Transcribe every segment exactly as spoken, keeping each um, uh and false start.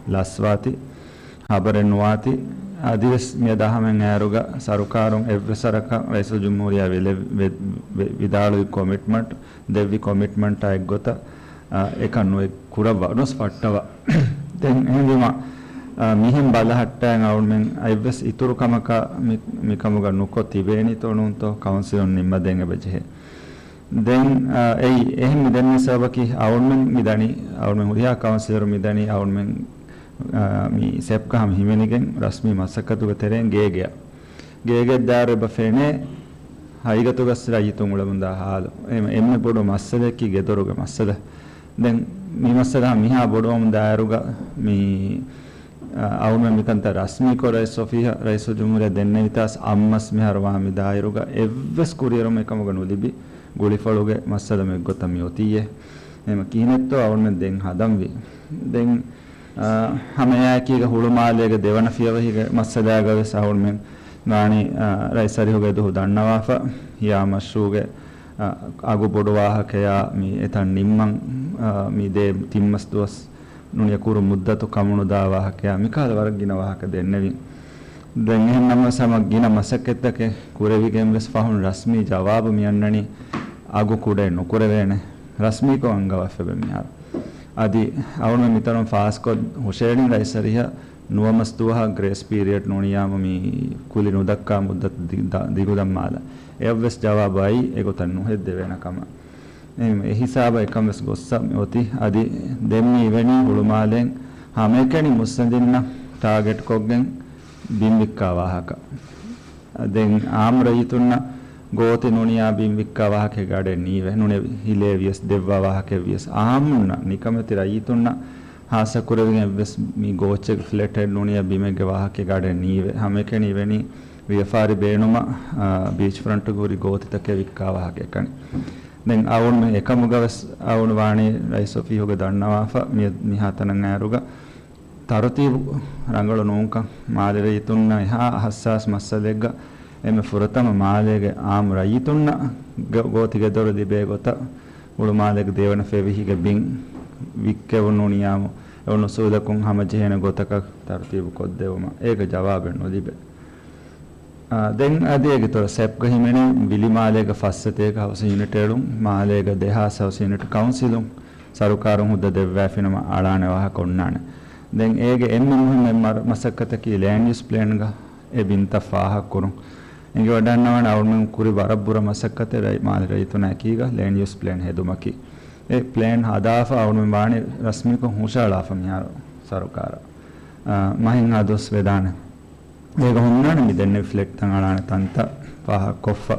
ލަސްވާތީ، ހަބަރެއް ނުވާތީ. އަދިވެސް މިއަދާ ހަމައަށް އައިރުގަ ސަރުކާރުން އެއްވެސް ވަރަކަށް ރައީސުލްޖުމްހޫރިއްޔާ ވިލެ-، ވެ-، ވެ-، ވިދާޅުވި ކޮމިޓްމަންޓް، ދެއްވި ކޮމިޓްމަންޓާ އެއްގޮތަށް، އާ، އެކަން ނުއެއް ކުރައްވާ، ނުވެސް ފައްޓަވާ. ދެން އެހެންވީމަ، އާ، މިހެން ބަލަހައްޓައިގެން އަޅުމެން އެއްވެސް އިތުރު ކަމަކަށް މި-، މިކަމުގަ ނުކޮށް ތިބޭނީތޯ ނޫންތޯ ކައުންސިލުން ނިންމަދޭން އެބަޖެހޭ. ދެން، އާ، އެއީ އެހެން މި ދެންނެވި ސަބަބަކީ އަޅުމެން މި ދަނީ، އަޅުމެން ހުރިހާ ކައުންސިލަރު މި ދަނީ އަޅުމެން، އާ، މި ސެޕްގަ ހަމަ ހިމެނިގެން ރަސްމީ މަސައްކަތުގެ ތެރެއިން ގޭގެއަށް. ގޭގެއަށް ދާއިރު އެބަ ފެނޭ ހަގީގަތުގަސް ރައްޔިތުން އުޅެމުންދާ ހާލު. އެ-، އެންމެ ބޮޑު މައްސަލައަކީ ގެދޮރުގެ މައްސަލަ. ދެން މި މައްސަލަ މިހާ ބޮޑުވަމުން ދާއިރުގަ މި، އަ، އަޅުމެން މިކަންތައް ރަސްމީކޮށް ރައީސް އޮފީހަށް ރައީސުލްޖުމްހޫރިއްޔާ ދެންނެވިތާސް އައްމަސް މިހާރު ވާ މި ދާއިރުގަ އެއްވެސް ކުރިއެރުމެއް ކަމުގަ ނުލިބި ގުޅިފަޅުގެ މައްސަލަ މެއްގޮތަށް މި އޮތީއޭ. އެހެން ކިހިނެއްތޯ އަޅުމެން ދެން ހަދަންވީ. ދެން، އާ، ހަމައެއާއެކީގަ ހުޅުމާލޭގެ ދެވަނަ ފިޔަވަހީގެ މައްސަލާގަވެސް އަޅުމެން ވާނީ، އާ، ރައީސް އަރިހުގެ ދުހު ދަންނަވާފަ، ހިޔާ މަޝްރޫގެ، އާ، އަގު ބޮޑުވާހަކަޔާ މި އެތަން ނިންމަން، އާ، މި ދޭ ތިން މަސް ދުވަސް ނޫނީ ކުރު މުއްދަތު ކަމުނުދާ ވާހަކަޔާ މިކަހަލަ ވަރަށް ގިނަ ވާހަކަ ދެންނެވިން. ދެން އެހެން ނަމަވެސް ހަމަ ގިނަ މަސައްކަތްތަކެއް ކުރެވިގެން ވެސް ފަހުން ރަސްމީ ޖަވާބު މިއަންނަނީ އަގު ކުޑައެއް ނުކުރެވޭނެ. ރަސްމީކޮށް އަންގަވައިފަ އެބަ މިހާރު. އަދި އަޅުމެން މިތަނުން ފާސްކޮށް ހުށައެޅިން ރައީސް އަރިހަށް ނުވަ މަސް ދުވަހަށް ގްރޭސް ޕީރިއަޑް ނޫނިއްޔާމު މި ކުލި ނުދައްކާ މުއްދަތު ދި-، ދަ-، ދިގުދަން މާލަ. އެއަށްވެސް ޖަވާބު އައީ އެގޮތަށް ނުހެއްދެވޭނެ ކަމަށް. އެ ހިސާބަށް އެކަން ވެސް ގޮއްސަ މި އޮތީ. އަދި ދެން މި އިވެނީ ހުޅުމާލޭން ހަމައެކަނި މުއްސަނދިންނަށް ޓާގެޓްކޮށްގެން ބިން ވިއްކާ ވާހަކަ. ދެން އާއްމު ރައްޔިތުންނަށް ގޯތި ނޫނިއްޔާ ބިން ވިއްކާ ވާހަކައެއްގެ އަޑެއް ނީވެ. ނޫނީ ހިލޭ ވިޔަސް ދެއްވާ ވާހަކައެއް ވިޔަސް އާއްމުންނަށް ނިކަމެތި ރައްޔިތުންނަށް ހާއްސަ ކުރެވިގެން ވެސް މި ގޯއްޗެއްގެ ފްލެޓެއް ނޫނިއްޔާ ބިމެއްގެ ވާހަކައެއްގެ އަޑެއް ނީވެ. ހަމައެކަނި އިވެނީ ވިޔަފާރި ބޭނުމަށް، އާ، ބީޗް ފްރަންޓުގެ ހުރި ގޯތިތަކެއް ވިއްކާ ވާހަކައެއް ކަނި. ދެން އަޅުން އެކަމުގަ ވެސް އަޅުން ވާނީ ރައީސް އޮފީހުގެ ދަންނަވާފަ މި-، މިހާ ތަނަށް އައިރުގަ ތަރުތީބު ރަނގަޅު ނޫންކަން، މާލެ ރައްޔިތުންނަށް އެހާ ހައްސާސް މައްސަލައެއްގަ އެންމެ ފުރަތަމަ މާލޭގެ އާއްމު ރައްޔިތުންނަށް ގަ-، ގޯތި ގެދޮރު ލިބޭ ގޮތަށް ހުޅުމާލޭގެ ދެވަނަ ފިޔަވަހީގެ ބިން ވިއްކެވުނު ނިޔާމު އެ އުސޫލަކުން ހަމަޖެހޭނެ ގޮތަކަށް ތަރުތީބު ކޮށްދެވުމަށް އޭގެ ޖަވާބެއް ނުލިބޭ. އާ، ދެން އަދި އޭގެ ތޮޅަށް ސެޕްގަ ހިމެނޭ ވިލިމާލޭގަ ފައްސަތޭކަ ހައުސިން ޔުނިޓް އެޅުން، މާލޭގަ ދެހާސް ހައުސިން ޔުނިޓް ކައުންސިލުން ސަރުކާރުން ހުއްދަ ދެއްވައިފިނަމަ އަޅާނެ ވާހަކަ އޮންނާނެ. ދެން އޭގެ އެންމެ މުހިންމު އެއް މަރ-، މަސައްކަތަކީ ލޭންޑް ޔޫސް ޕްލޭންގަ އެ ބިންތައް ފާހަގަކުރުން. އެނގިވަޑަންނަވާނެ އަޅުމެން ކުރި ވަރަށް ބުރަ މަސައްކަތެއް ރައި-، މާލެ ރައްޔިތުންނާ އެކީގަ ލޭންޑް ޔޫސް ޕްލޭން ހެދުމަކީ. އެ ޕްލޭން ހަދާފަ އަޅުމެން ވާނެ ރަސްމީކޮށް ހުށައަޅާފަ މިހާރު ސަރުކާރަށް. އާ، މަހެއްހާ ދުވަސް ވެދާނެ. އޭގަ ހުންނާނެ މި ދެންނެވި ފްލެޓްތައް އަޅާނެ ތަންތައް ފާހަގަކޮށްފަ.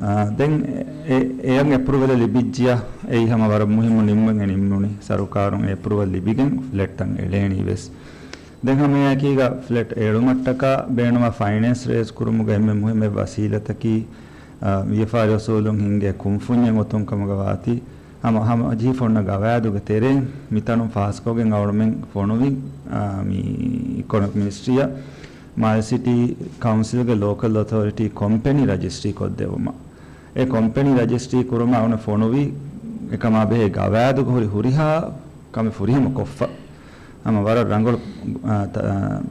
އާ، ދެން އެ-، އެ-، އެޔަށް އެޕްރޫވަލެއް ލިބިއްޖިޔާ، އެއީ ހަމަ ވަރަށް މުހިއްމު ނިންމުން އެ ނިންމުނީ. ސަރުކާރުން އެ އެޕްރޫވަލް ލިބިގެން ފްލެޓްތައް އެޅޭނީ ވެސް. ދެން ހަމައެއާއެކީގަ ފްލެޓް އެޅުމަށްޓަކާ ބޭނުމާ ފައިނޭންސް ރޭޒް ކުރުމުގެ އެންމެ މުހިއްމު އެއް ވަސީލަތަކީ، އާ، ވިޔަފާރި އުސޫލުން ހިންގޭ ކުންފުންޏެއް އޮތުން ކަމުގަ ވާތީ، ހަމަ، ހަމަޖެހިފަ އޮންނަ ގަވާއިދުގެ ތެރެއިން މިތަނުން ފާސްކޮށްގެން އަޅުމެން ފޮނުވި، އާ، މި އިކޮނޮމިކް މިނިސްޓްރީއަށް މާލެ ސިޓީ ކައުންސިލްގެ ލޯކަލް އޮތޯރިޓީ ކޮމްޕެނީ ރަޖިސްޓްރީ ކޮށްދެއްވުމަށް. އެ ކޮމްޕެނީ ރަޖިސްޓްރީ ކުރުމަށް އަޅުން ފޮނުވި އެކަމާ ބެހޭ ގަވާއިދުގަ ހުރި ހުރިހާ ކަމެއް ފުރިހަމަ ކޮށްފަ. ހަމަ ވަރަށް ރަނގަޅު، އާ، ތަ-، އާ،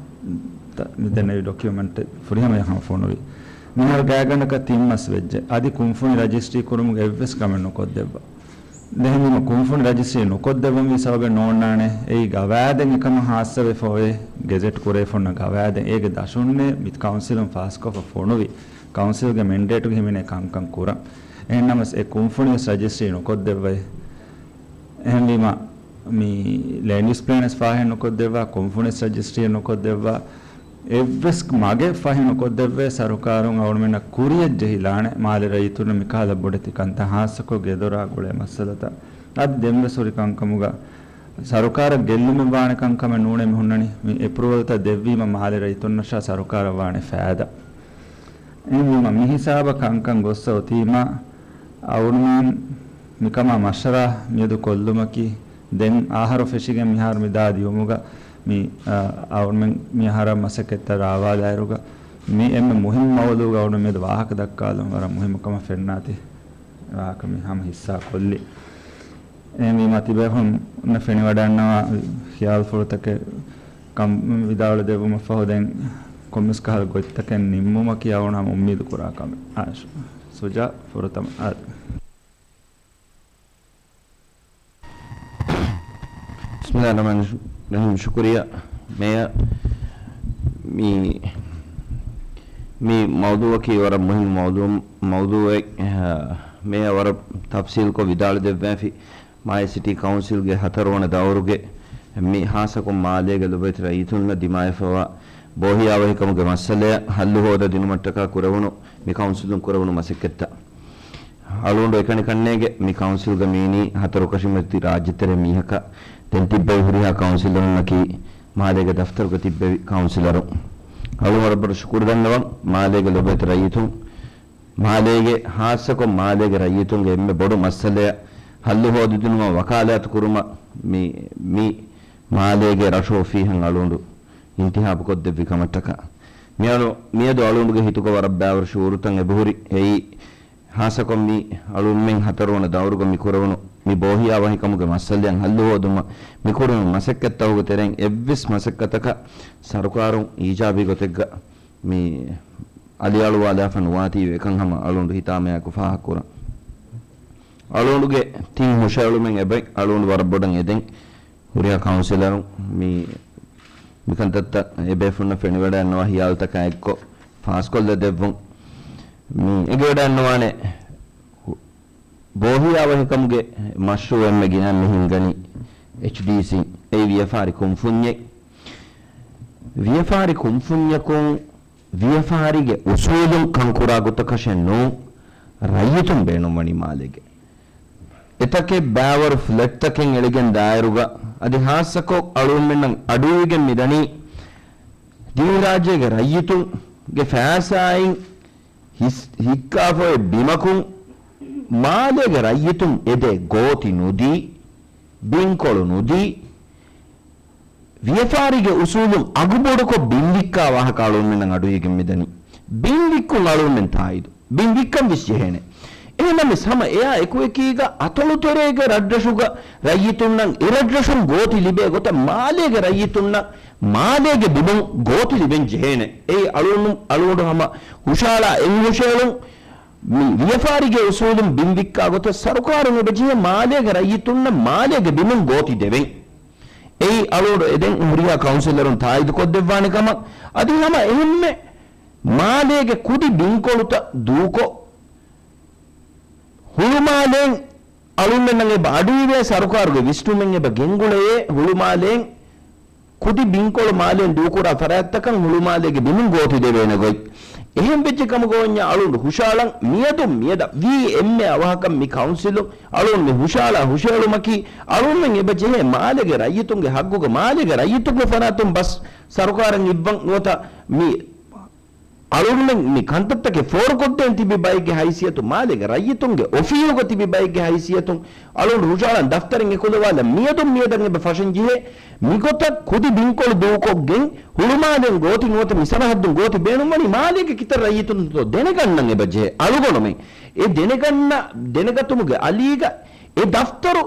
ތަ-، މި ދެންނެވި ޑޮކިއުމެންޓް ފުރިހަމަޔަށް ހަމަ ފޮނުވި. މިހާރު ގާތްގަނޑަކަށް ތިން މަސް ވެއްޖެ. އަދި ކުންފުނި ރަޖިސްޓްރީ ކުރުމުގެ އެއްވެސް ކަމެއް ނުކޮށްދެއްވާ. ދެން މި ކުންފުނި ރަޖިސްޓްރީ ނުކޮށްދެއްވުންވީ ސަބަބެއް ނޯންނާނެ. އެއީ ގަވާއިދެއް އެކަމަށް ހާއްސަވެފަ އޮތް ގެޒެޓް ކުރެވިފަ އޮންނަ ގަވާއިދެއް. އޭގެ ދަށުންނޭ މި ކައުންސިލުން ފާސްކޮށްފަ ފޮނުވި. ކައުންސިލްގެ މެންޑޭޓުގަ ހިމެނޭ ކަންކަން ކުރަން. އެހެންނަމަވެސް އެ ކުންފުނިވެސް ރަޖިސްޓްރީ ނުކޮށްދެއްވައި. އެހެންވީމަ، މި ލޭންޑް ޔޫސް ޕްލޭނެއް ފާހެއް ނުކޮށްދެއްވާ، ކުންފުނިސް ރަޖިސްޓްރީއެއް ނުކޮށްދެއްވާ، އެއްވެސް މަގެއް ފަހި ނުކޮށްދެއްވޭ ސަރުކާރުން އަޅުމެންނަށް ކުރިޔަށް ޖެހިލާނެ މާލެ ރައްޔިތުންނަށް މިކަހަލަ ބޮޑެތި ކަންތައް ހާއްސަކޮށް ގެދޮރާ ގުޅޭ މައްސަލަތައް. އަދި ދެންވެސް ހުރި ކަންކަމުގަ ސަރުކާރަށް ގެއްލުމެއް ވާނެ ކަންކަމެއް ނޫނޭ މި ހުންނަނީ. މި އެޕްރޫވަލްތައް ދެއްވީމަ މާލެ ރައްޔިތުންނަށާ ސަރުކާރަށް ވާނެ ފައިދާ. އެހެންވީމަ މި ހިސާބަށް ކަންކަން ގޮއްސަ އޮތީމަ އަޅުމެން މިކަމާ މަޝްވަރާ މިއަދު ކޮށްލުމަކީ، ދެން އަހަރު ފެށިގެން މިހާރު މި ދާ ދިއުމުގަ މި، އަ، އަޅުމެން މި އަހަރަށް މަސައްކަތްތައް ރާވާލާއިރުގަ މި އެންމެ މުހިންމު މައުޟޫގަ އަޅުމެން މިއަދު ވާހަކަ ދައްކާލުން ވަރަށް މުހިންމު ކަމަށް ފެންނާތީ ވާހަކަ މި ހަމަ ހިއްސާ ކޮށްލީ. އެހެންވީމާ ތިބޭފުޅުންނަށް ފެނިވަޑައިގަންނަވާ ޚިޔާލުފުޅުތަކެއް ކަން ވިދާޅުދެއްވުމަށްފަހު ދެން ކޮންމެސް ކަހަލަ ގޮތްތަކެއް ނިންމުމަކީ އަޅުގަނޑު ހަމަ އުއްމީދު ކުރާ ކަމެއް. އާ، ޝު-، ޝުޖާ ފުރަތަމަ. އާ. ބިސްމިﷲ ރަޙްމާނި ރަޙީމް. ޝުކުރިއްޔާ މޭޔަރ. މި، މި މައުޟޫޢަކީ ވަރަށް މުހިންމު މައުޟޫ-، މައުޟޫޢެއް. އެހާ، މޭޔަރ ވަރަށް ތަފްޞީލްކޮށް ވިދާޅުދެއްވާފި. މާލެ ސިޓީ ކައުންސިލްގެ ހަތަރުވަނަ ދައުރުގެ މި ހާއްސަކޮށް މާލޭގެ ލޮބުވެތި ރައްޔިތުންނަށް ދިމާވެފަވާ ބޯހިޔާވަހިކަމުގެ މައްސަލައަށް ހައްލު ހޯދާ ދިނުމަށްޓަކާ ކުރެވުނު މި ކައުންސިލުން ކުރެވުނު މަސައްކަތްތައް. އަޅުގަނޑު އެކަނި ކަންނޭނގެ މި ކައުންސިލްގަ މިއިނީ ހަތަރު ކަށި މަތި ރާއްޖެތެރޭ މީހަކަށް. ދެން ތިއްބެވި ހުރިހާ ކައުންސިލަރުންނަކީ މާލޭގެ ދަފްތަރުގަ ތިއްބެވި ކައުންސިލަރުން. އަޅުގަނޑު ވަރަށް ބޮޑަށް ޝުކުރު ދަންނަވަން މާލޭގެ ލޮބުވެތި ރައްޔިތުން. މާލޭގެ، ހާއްސަކޮށް މާލޭގެ ރައްޔިތުންގެ އެންމެ ބޮޑު މައްސަލައަށް ހައްލު ހޯދިދިނުމަށް ވަކާލާތު ކުރުމަށް މި، މި މާލޭގެ ރަށު އޮފީހަށް އަޅުގަނޑު އިންތިހާބު ކޮށްދެއްވި ކަމަށްޓަކާ. މިއަނު، މިއަދު އަޅުގަނޑުގެ ހިތުގަ ވަރަށް ބައިވަރު ޝުޢޫރުތައް އެބަހުރި. އެއީ، ހާއްސަކޮށް މި އަޅުންމެން ހަތަރުވަނަ ދައުރުގަ މި ކުރެވުނު މި ބޯހިޔާވަހިކަމުގެ މައްސަލައަށް ހައްލު ހޯދުމަށް މި ކުރެވުނު މަސައްކަތްތަކުގެ ތެރެއިން އެއްވެސް މަސައްކަތަކަށް ސަރުކާރުން އީޖާބީ ގޮތެއްގަ މި އަލިއަޅުވާލާފަ ނުވާތީވެ އެކަން ހަމަ އަޅުގަނޑު ހިތާމަޔާއެކު ފާހަގަކުރަން. އަޅުގަނޑުގެ ތިން ހުށައެޅުމެއް އެބައި އަޅުގަނޑު ވަރަށް ބޮޑަށް އެދެން. ހުރިހާ ކައުންސިލަރުން މި، މިކަންތައްތައް އެބޭފުންނަށް ފެނިވަޑައިގަންނަވާ ހިޔާލުތަކާ އެއްކޮށް ފާސްކޮށްލަ ދެއްވުން. މި އެނގިވަޑައިގަންނަވާނެ ބޯހިޔާވަހިކަމުގެ މަޝްރޫޢު އެންމެ ގިނަ މި ހިންގަނީ އެޗްޑީސީ، އެއީ ވިޔަފާރި ކުންފުންޏެއް. ވިޔަފާރި ކުންފުންޏަކުން ވިޔަފާރީގެ އުސޫލުން ކަންކުރާ ގޮތަކަށެއް ނޫން، ރައްޔިތުން ބޭނުންވަނީ މާލޭގެ. އެތަކެއް ބައިވަރު ފްލެޓްތަކެއް އެޅިގެން ދާއިރުގަ އަދި ހާއްސަކޮށް އަޅުގަނޑުމެންނަށް އަޑުއިވިގެން މިދަނީ ދިވެހިރާއްޖޭގެ ރައްޔިތުންގެ ފައިސާއިން ހިސް-، ހިއްކާފައި ބިމަކުން މާލޭގެ ރައްޔިތުން އެދޭ ގޯތި ނުދީ، ބިންކޮޅު ނުދީ، ވިޔަފާރީގެ އުސޫލުން އަގުބޮޑުކޮށް ބިން ވިއްކާ ވާހަކަ އަޅުގަނޑުމެންނަށް އަޑުއިވިގެން މިދަނީ. ބިން ވިއްކުން އަޅުގަނޑުމެން ތާއީދު. ބިން ވިއްކަން ވެސް ޖެހޭނެ. އެހެންނަމަވެސް ހަމަ އެއާ އެކުއެކީގަ އަތޮޅުތެރޭގެ ރަށްރަށުގަ ރައްޔިތުންނަށް އެރަށްރަށުން ގޯތި ލިބޭ ގޮތަށް މާލޭގެ ރައްޔިތުންނަށް މާލޭގެ ބިމުން ގޯތި ލިބެން ޖެހޭނެ. އެއީ އަޅުގަނޑު، އަޅުގަނޑު ހަމަ ހުށައަޅާ އެއް ހުށައެޅުން. މި ވިޔަފާރީގެ އުސޫލުން ބިން ވިއްކާ ގޮތަށް ސަރުކާރުން އެބަޖެހޭ މާލޭގެ ރައްޔިތުންނަށް މާލޭގެ ބިމުން ގޯތި ދެވެން. އެއީ އަޅުގަނޑު އެދެން ހުރިހާ ކައުންސިލަރުން ތާއީދުކޮށްދެއްވާނެ ކަމަށް. އަދި ހަމަ އެހެންމެ މާލޭގެ ކުދި ބިންކޮޅުތައް ދޫކޮށް، ހުޅުމާލޭން އަޅުގަނޑުމެންނަށް އެބަ އަޑުއިވޭ، ސަރުކާރުގެ ވިސްނުމެއް އެބަ ގެންގުޅެޔޭ، ހުޅުމާލޭން ކުދި ބިންކޮޅު މާލޭން ދޫކުރާ ފަރާތްތަކަށް ހުޅުމާލޭގެ ބިމުން ގޯތި ދެވޭނެ ގޮތް. އެހެން ވެއްޖެ ކަމުގަ ވަންޏާ އަޅުގަނޑު ހުށައަޅަން މިއަދުން މިއަދަށް ވީ އެންމެ އަވަހަކަށް މި ކައުންސިލުން އަޅުގަނޑު މި ހުށައަޅާ ހުށައެޅުމަކީ، އަޅުގަނޑުމެން އެބަ ޖެހޭ މާލޭގެ ރައްޔިތުންގެ ހައްގުގަ މާލޭގެ ރައްޔިތުންގެ ފަރާތުން ބަސް ސަރުކާރަށް އިއްވަން ނުވަތަ މި އަޅުގަނޑުމެން މި ކަންތައްތަކެއް ފޯރުކޮށްދޭން ތިބި ބައެއްގެ ހައިސިއްޔަތުން، މާލޭގެ ރައްޔިތުންގެ އޮފީހުގަ ތިބި ބައެއްގެ ހައިސިއްޔަތުން އަޅުގަނޑު ހުށައަޅަން ދަފްތަރެއް އެކުލަވާލަން މިއަދުން މިއަދަށް އެބަ ފަށަން ޖެހޭ މިގޮތަށް ކުދި ބިންކޮޅު ދޫކޮށްގެން ހުޅުމާލެން ގޯތި ނުވަތަ މި ސަރަހައްދުން ގޯތި ބޭނުންވަނީ މާލޭގެ ކިތައް ރައްޔިތުންތޯ ދެނެގަންނަން އެބަ ޖެހޭ. އަޅުގަނޑުމެން އެ ދެނެގަންނަ، ދެނެގަތުމުގެ އަލީގަ އެ ދަފްތަރު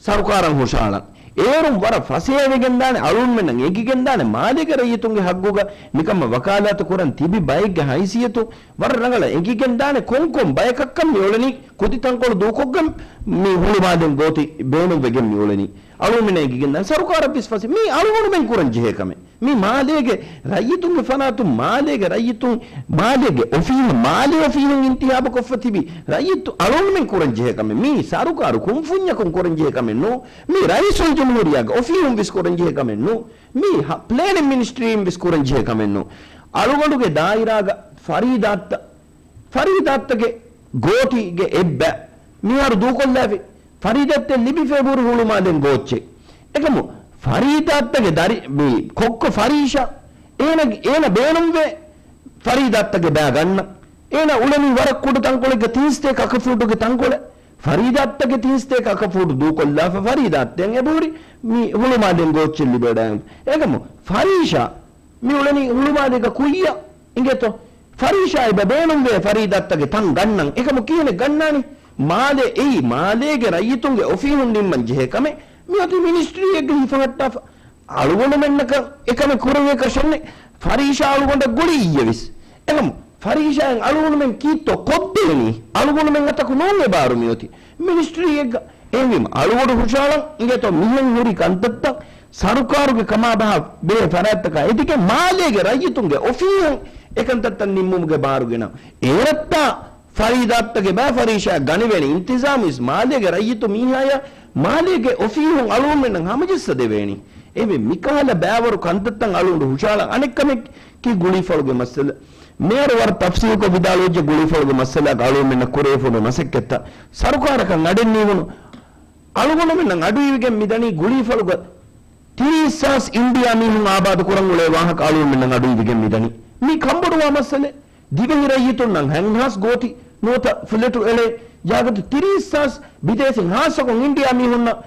ސަރުކާރަށް ހުށައަޅަން. އޭރުން ވަރަށް ފަސޭހަވެގެންދާނެ، އަޅުންމެންނަށް އެނގިގެންދާނެ، މާލޭގެ ރައްޔިތުންގެ ހައްގުގަ މިކަމަށް ވަކާލާތު ކުރަން ތިބި ބައެއްގެ ހައިސިއްޔަތުން ވަރަށް ރަނގަޅަށް އެނގިގެންދާނެ، ކޮންކޮން ބަޔަކަށްކަން މި އުޅެނީ ކުދި ތަންކޮޅު ދޫކޮށްގެން މި ހުޅުމާލެން ގޯތި ބޭނުންވެގެން މި އުޅެނީ. އަޅުންމެންނަށް އެނގިގެންދާނެ، ސަރުކާރަށް ވެސް ފަސޭ. މީ އަޅުގަނޑުމެން ކުރަން ޖެހޭ ކަމެއް. މީ މާލޭގެ ރައްޔިތުންގެ ފަރާތުން، މާލޭގެ ރައްޔިތުން، މާލޭގެ އޮފީހަށް، މާލޭ އޮފީހުން އިންތިހާބުކޮށްފަ ތިބި ރައްޔިތު އަޅުންމެން ކުރަން ޖެހޭ ކަމެއް. މީ ސަރުކާރު ކުންފުންޏަކުން ކުރަން ޖެހޭ ކަމެއް ނޫން. މީ ރައީސުލްޖުމްހޫރިއްޔާގެ އޮފީހުން ވެސް ކުރަން ޖެހޭ ކަމެއް ނޫން. މީ ހަ-، ޕްލޭނިން މިނިސްޓްރީން ވެސް ކުރަން ޖެހޭ ކަމެއް ނޫން. އަޅުގަނޑުގެ ދާއިރާގަ ފަރީދާތްތައް، ފަރީދާތްތަކެއް ގޯތީގެ އެއްބަ މިހާރު ދޫކޮށްލާފި. ފަރީދާތްތައް ލިބިފައި ހުރި ހުޅުމާލެން ގޯއްޗެއް. އެކަމު ފަރީދާތްތަކެއް ދަރި، މި ކޮއްކޮ ފަރީޝާ، އޭނަ، އޭނަ ބޭނުންވޭ ފަރީދާތްތަކެއް ބައި ގަންނަ. އޭނަ އުޅެނީ ވަރަށް ކުޑަ ތަންކޮޅެއްގަ، ތިން ސަތޭކަ އަކަފޫޓުގެ ތަންކޮޅެއް. ފަރީދާތްތަކެއް ތިން ސަތޭކަ އަކަފޫޓު ދޫކޮށްލާފަ، ފަރީދާތްތައް އެބަހުރި މި ހުޅުމާލެން ގޯއްޗެއް ލިބިވަޑައިގެން. އެކަމު ފަރީޝާ މި އުޅެނީ ހުޅުމާލޭގަ ކުއްޔަށް އިނގޭތޯ؟ ފަރީޝާ އެބަ ބޭނުންވޭ ފަރީދާތްތަކެއް ތަން ގަންނަން. އެކަމު ކިހިނެއް ގަންނާނީ؟ މާލޭ އެއީ މާލޭގެ ރައްޔިތުންގެ އޮފީހުން ނިންމަން ޖެހޭ ކަމެއް. މިއޮތީ މިނިސްޓްރީއެއްގަ ހިފަހައްޓާފަ. އަޅުގަނޑުމެންނަކަށް އެކަމެއް ކުރެވޭކަށެއްނެއް. ފަރީޝާ އަޅުގަނޑަށް ގުޅި އިއްޔެވެސް. އެކަމު ފަރީޝާއިން އަޅުގަނޑުމެން ކީއްތޯ ކޮށްދޭނީ؟ އަޅުގަނޑުމެން އަތަކު ނޫން އެ ބާރު މިއޮތީ. މިނިސްޓްރީއެއްގަ. އެހެންވީމަ އަޅުގަނޑު ހުށައަޅަން އިނގޭތޯ މިހެން ހުރި ކަންތައްތައް ސަރުކާރުގެ ކަމާބަހާ ބެހޭ ފަރާތްތަކާ އެދިގެން މާލޭގެ ރައްޔިތުންގެ އޮފީހުން އެކަންތައްތައް ނިންމުމުގެ ބާރު ގެނައު. އޭރަށްތާ ފަރީދާއަށް ބާ ފަރީޝާ ގަނެވޭނެ އިންތިޒާމު ވެސް މާލޭގެ ރައްޔިތު މީހާޔާ މާލޭގެ އޮފީހުން އަޅުގަނޑުމެންނަށް ހަމަޖައްސަދެވޭނީ. އެހެންވެ މިކަހަލަ ބައިވަރު ކަންތައްތައް އަޅުގަނޑު ހުށައަޅަން. އަނެއްކަމެއް ކީ ގުޅީފަޅުގެ މައްސަލަ. މޭޔަރު ވަރަށް ތަފްސީލްކޮށް ވިދާޅުވެއްޖެ ގުޅީފަޅުގެ މައްސަލައަކަށް އަޅުގަނޑުމެންނަށް ކުރެވިފަ ހުރި މަސައްކަތްތައް. ސަރުކާރަކަށް އަޑެއް ނީވުނު. އަޅުގަނޑުމެންނަށް އަޑުއިވިގެން މިދަނީ ގުޅީފަޅުގަ ތިރީސް ހާސް އިންޑިޔާ މީހުން އާބާދު ކުރަން އުޅޭ ވާހަކަ އަޅުގަނޑުމެންނަށް އަޑުއިވިގެން މިދަނީ. މީ ކަންބޮޑުވާ މައްސަލައެއް. ދިވެހި ރައްޔިތުންނަށް ހަތް ހާސް ގޯތި ނުވަތަ ފްލެޓު އެޅޭ ޖާގަތު ތިރީސް ހާސް ބިދޭސީން ހާއްސަކޮށް އިންޑިޔާ މީހުންނަށް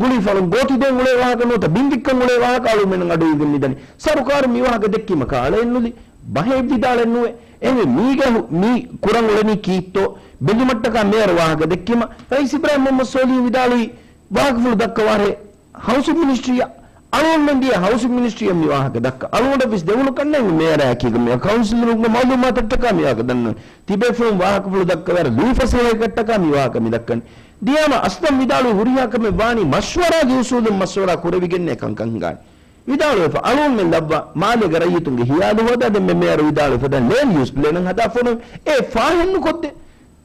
ގުޅީފަޅުން ގޯތި ދޭން އުޅޭ ވާހަކަ ނުވަތަ ބިން ވިއްކަން އުޅޭ ވާހަކަ އަޅުގަނޑުމެންނަށް އަޑުއިވިގެން މިދަނީ. ސަރުކާރު މި ވާހަކަ ދެއްކީމަ ކާޅައެއްނުލި، ބަހެއް ވިދާޅެއް ނުވޭ. އެހެންވެ މީގެ ހު-، މީ ކުރަން އުޅެނީ ކީއްތޯ ބެލުމަށްޓަކާ މޭޔަރު ވާހަކަ ދެއްކީމަ ރައީސް އިބްރާހިމް މުހައްމަދު ސޯލިހު ވިދާޅުވި ވާހަކަފުޅު ދައްކަވާށޭ. ހައުސިން މިނިސްޓްރީއަށް އަޅުގަނޑުމެން ދިޔަ ހައުސިން މިނިސްޓްރީއަށް މި ވާހަކަ ދައްކަ. އަޅުގަނޑަށް ވެސް ދެވުނު ކަންނޭނގެ މޭޔަރާއެކީގަ މި ކައުންސިލަރުންގެ މައުލޫމާތަށްޓަކާ މި ވާހަކަ ދަންނަވަން. ތިބޭފުޅުން ވާހަކަފުޅު ދައްކަވާ ލުއިފަސޭހަ ކަށްޓަކާ މި ވާހަކަ މި ދައްކަނީ. ދިޔާމަ އަސްލަމް ވިދާޅުވި ހުރިހާ ކަމެއް ވާނީ މަޝްވަރާގެ އުސޫލުން މަޝްވަރާ ކުރެވިގެންނޭ ކަންކަން ހިނގާނީ. ވިދާޅުވެފަ އަޅުގަނޑުމެން ލައްވާ މާލޭގެ ރައްޔިތުންގެ ހިޔާލު ހޯދާ ދެންމެ މޭޔަރު ވިދާޅުވެފަ ދެން ލޭންޑް ޔޫސް ޕްލޭނަށް ހަދާފަ ނުވެ އެ ފާހެއްނުކޮށްދޭ.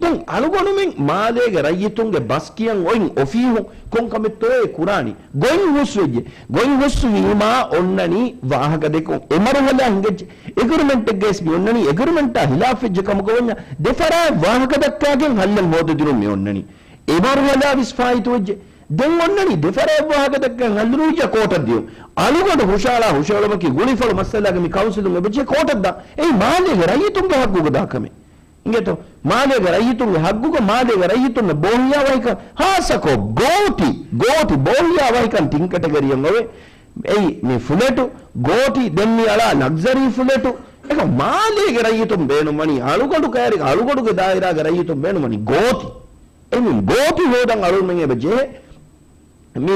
ދެން އަޅުގަނޑުމެން މާލޭގެ ރައްޔިތުންގެ ބަސް ކިޔަން އޮތް އޮފީހުން ކޮންކަމެއްތޯއޭ ކުރާނީ؟ ގޮތް ހުސްވެއްޖެ. ގޮތް ހުސްވީމާ އޮންނަނީ ވާހަކަ ދެކޮށް އެ މަރުހަލާ ހިނގައްޖެ. އެގްރިމެންޓެއްގައިސް މި އޮންނަނީ އެގްރިމެންޓާ ހިލާފްވެއްޖެ ކަމުގަ ވަންޏާ ދެފަރާތް ވާހަކަ ދައްކާގެން ހައްލެއް ހޯދަދިނުން މި އޮންނަނީ. އެ މަރުހަލާ ވެސް ފާއިތުވެއްޖެ. ދެން އޮންނަނީ ދެފަރާތް ވާހަކަ ދައްކަން ހައްލުނުވިއްޔާ ކޯޓަށް ދިޔުން. އަޅުގަނޑު ހުށައަޅާ ހުށައެޅުމަކީ ގުޅީފަޅު މައްސަލާގަ މި ކައުންސިލުން އެބަޖެހޭ ކޯޓަށް ދާ. އެއީ މާލޭގެ ރައްޔިތުންގެ ހައްގުގަ ދާ ކަމެއް. އިނގޭތޯ؟ މާލޭގެ ރައްޔިތުންގެ ހައްގުގަ މާލޭގެ ރައްޔިތުންނަށް ބޯހިޔާވަހިކަން ހާއްސަކޮށް ގޯތި، ގޯތި ބޯހިޔާވަހިކަން ތިން ކެޓަގަރީއަށް އޮވޭ. އެއީ މި ފުލެޓު، ގޯތި، ދެން މި އަޅާ ލަގްޒަރީ ފުލެޓު. އެކަމް މާލޭގެ ރައްޔިތުން ބޭނުންވަނީ އަޅުގަނޑު ކައިރި، އަޅުގަނޑުގެ ދާއިރާގެ ރައްޔިތުން ބޭނުންވަނީ ގޯތި. އެމީ ގޯތި ހޯދަން އަޅުގަނޑުމެން އެބަ ޖެހޭ. މި،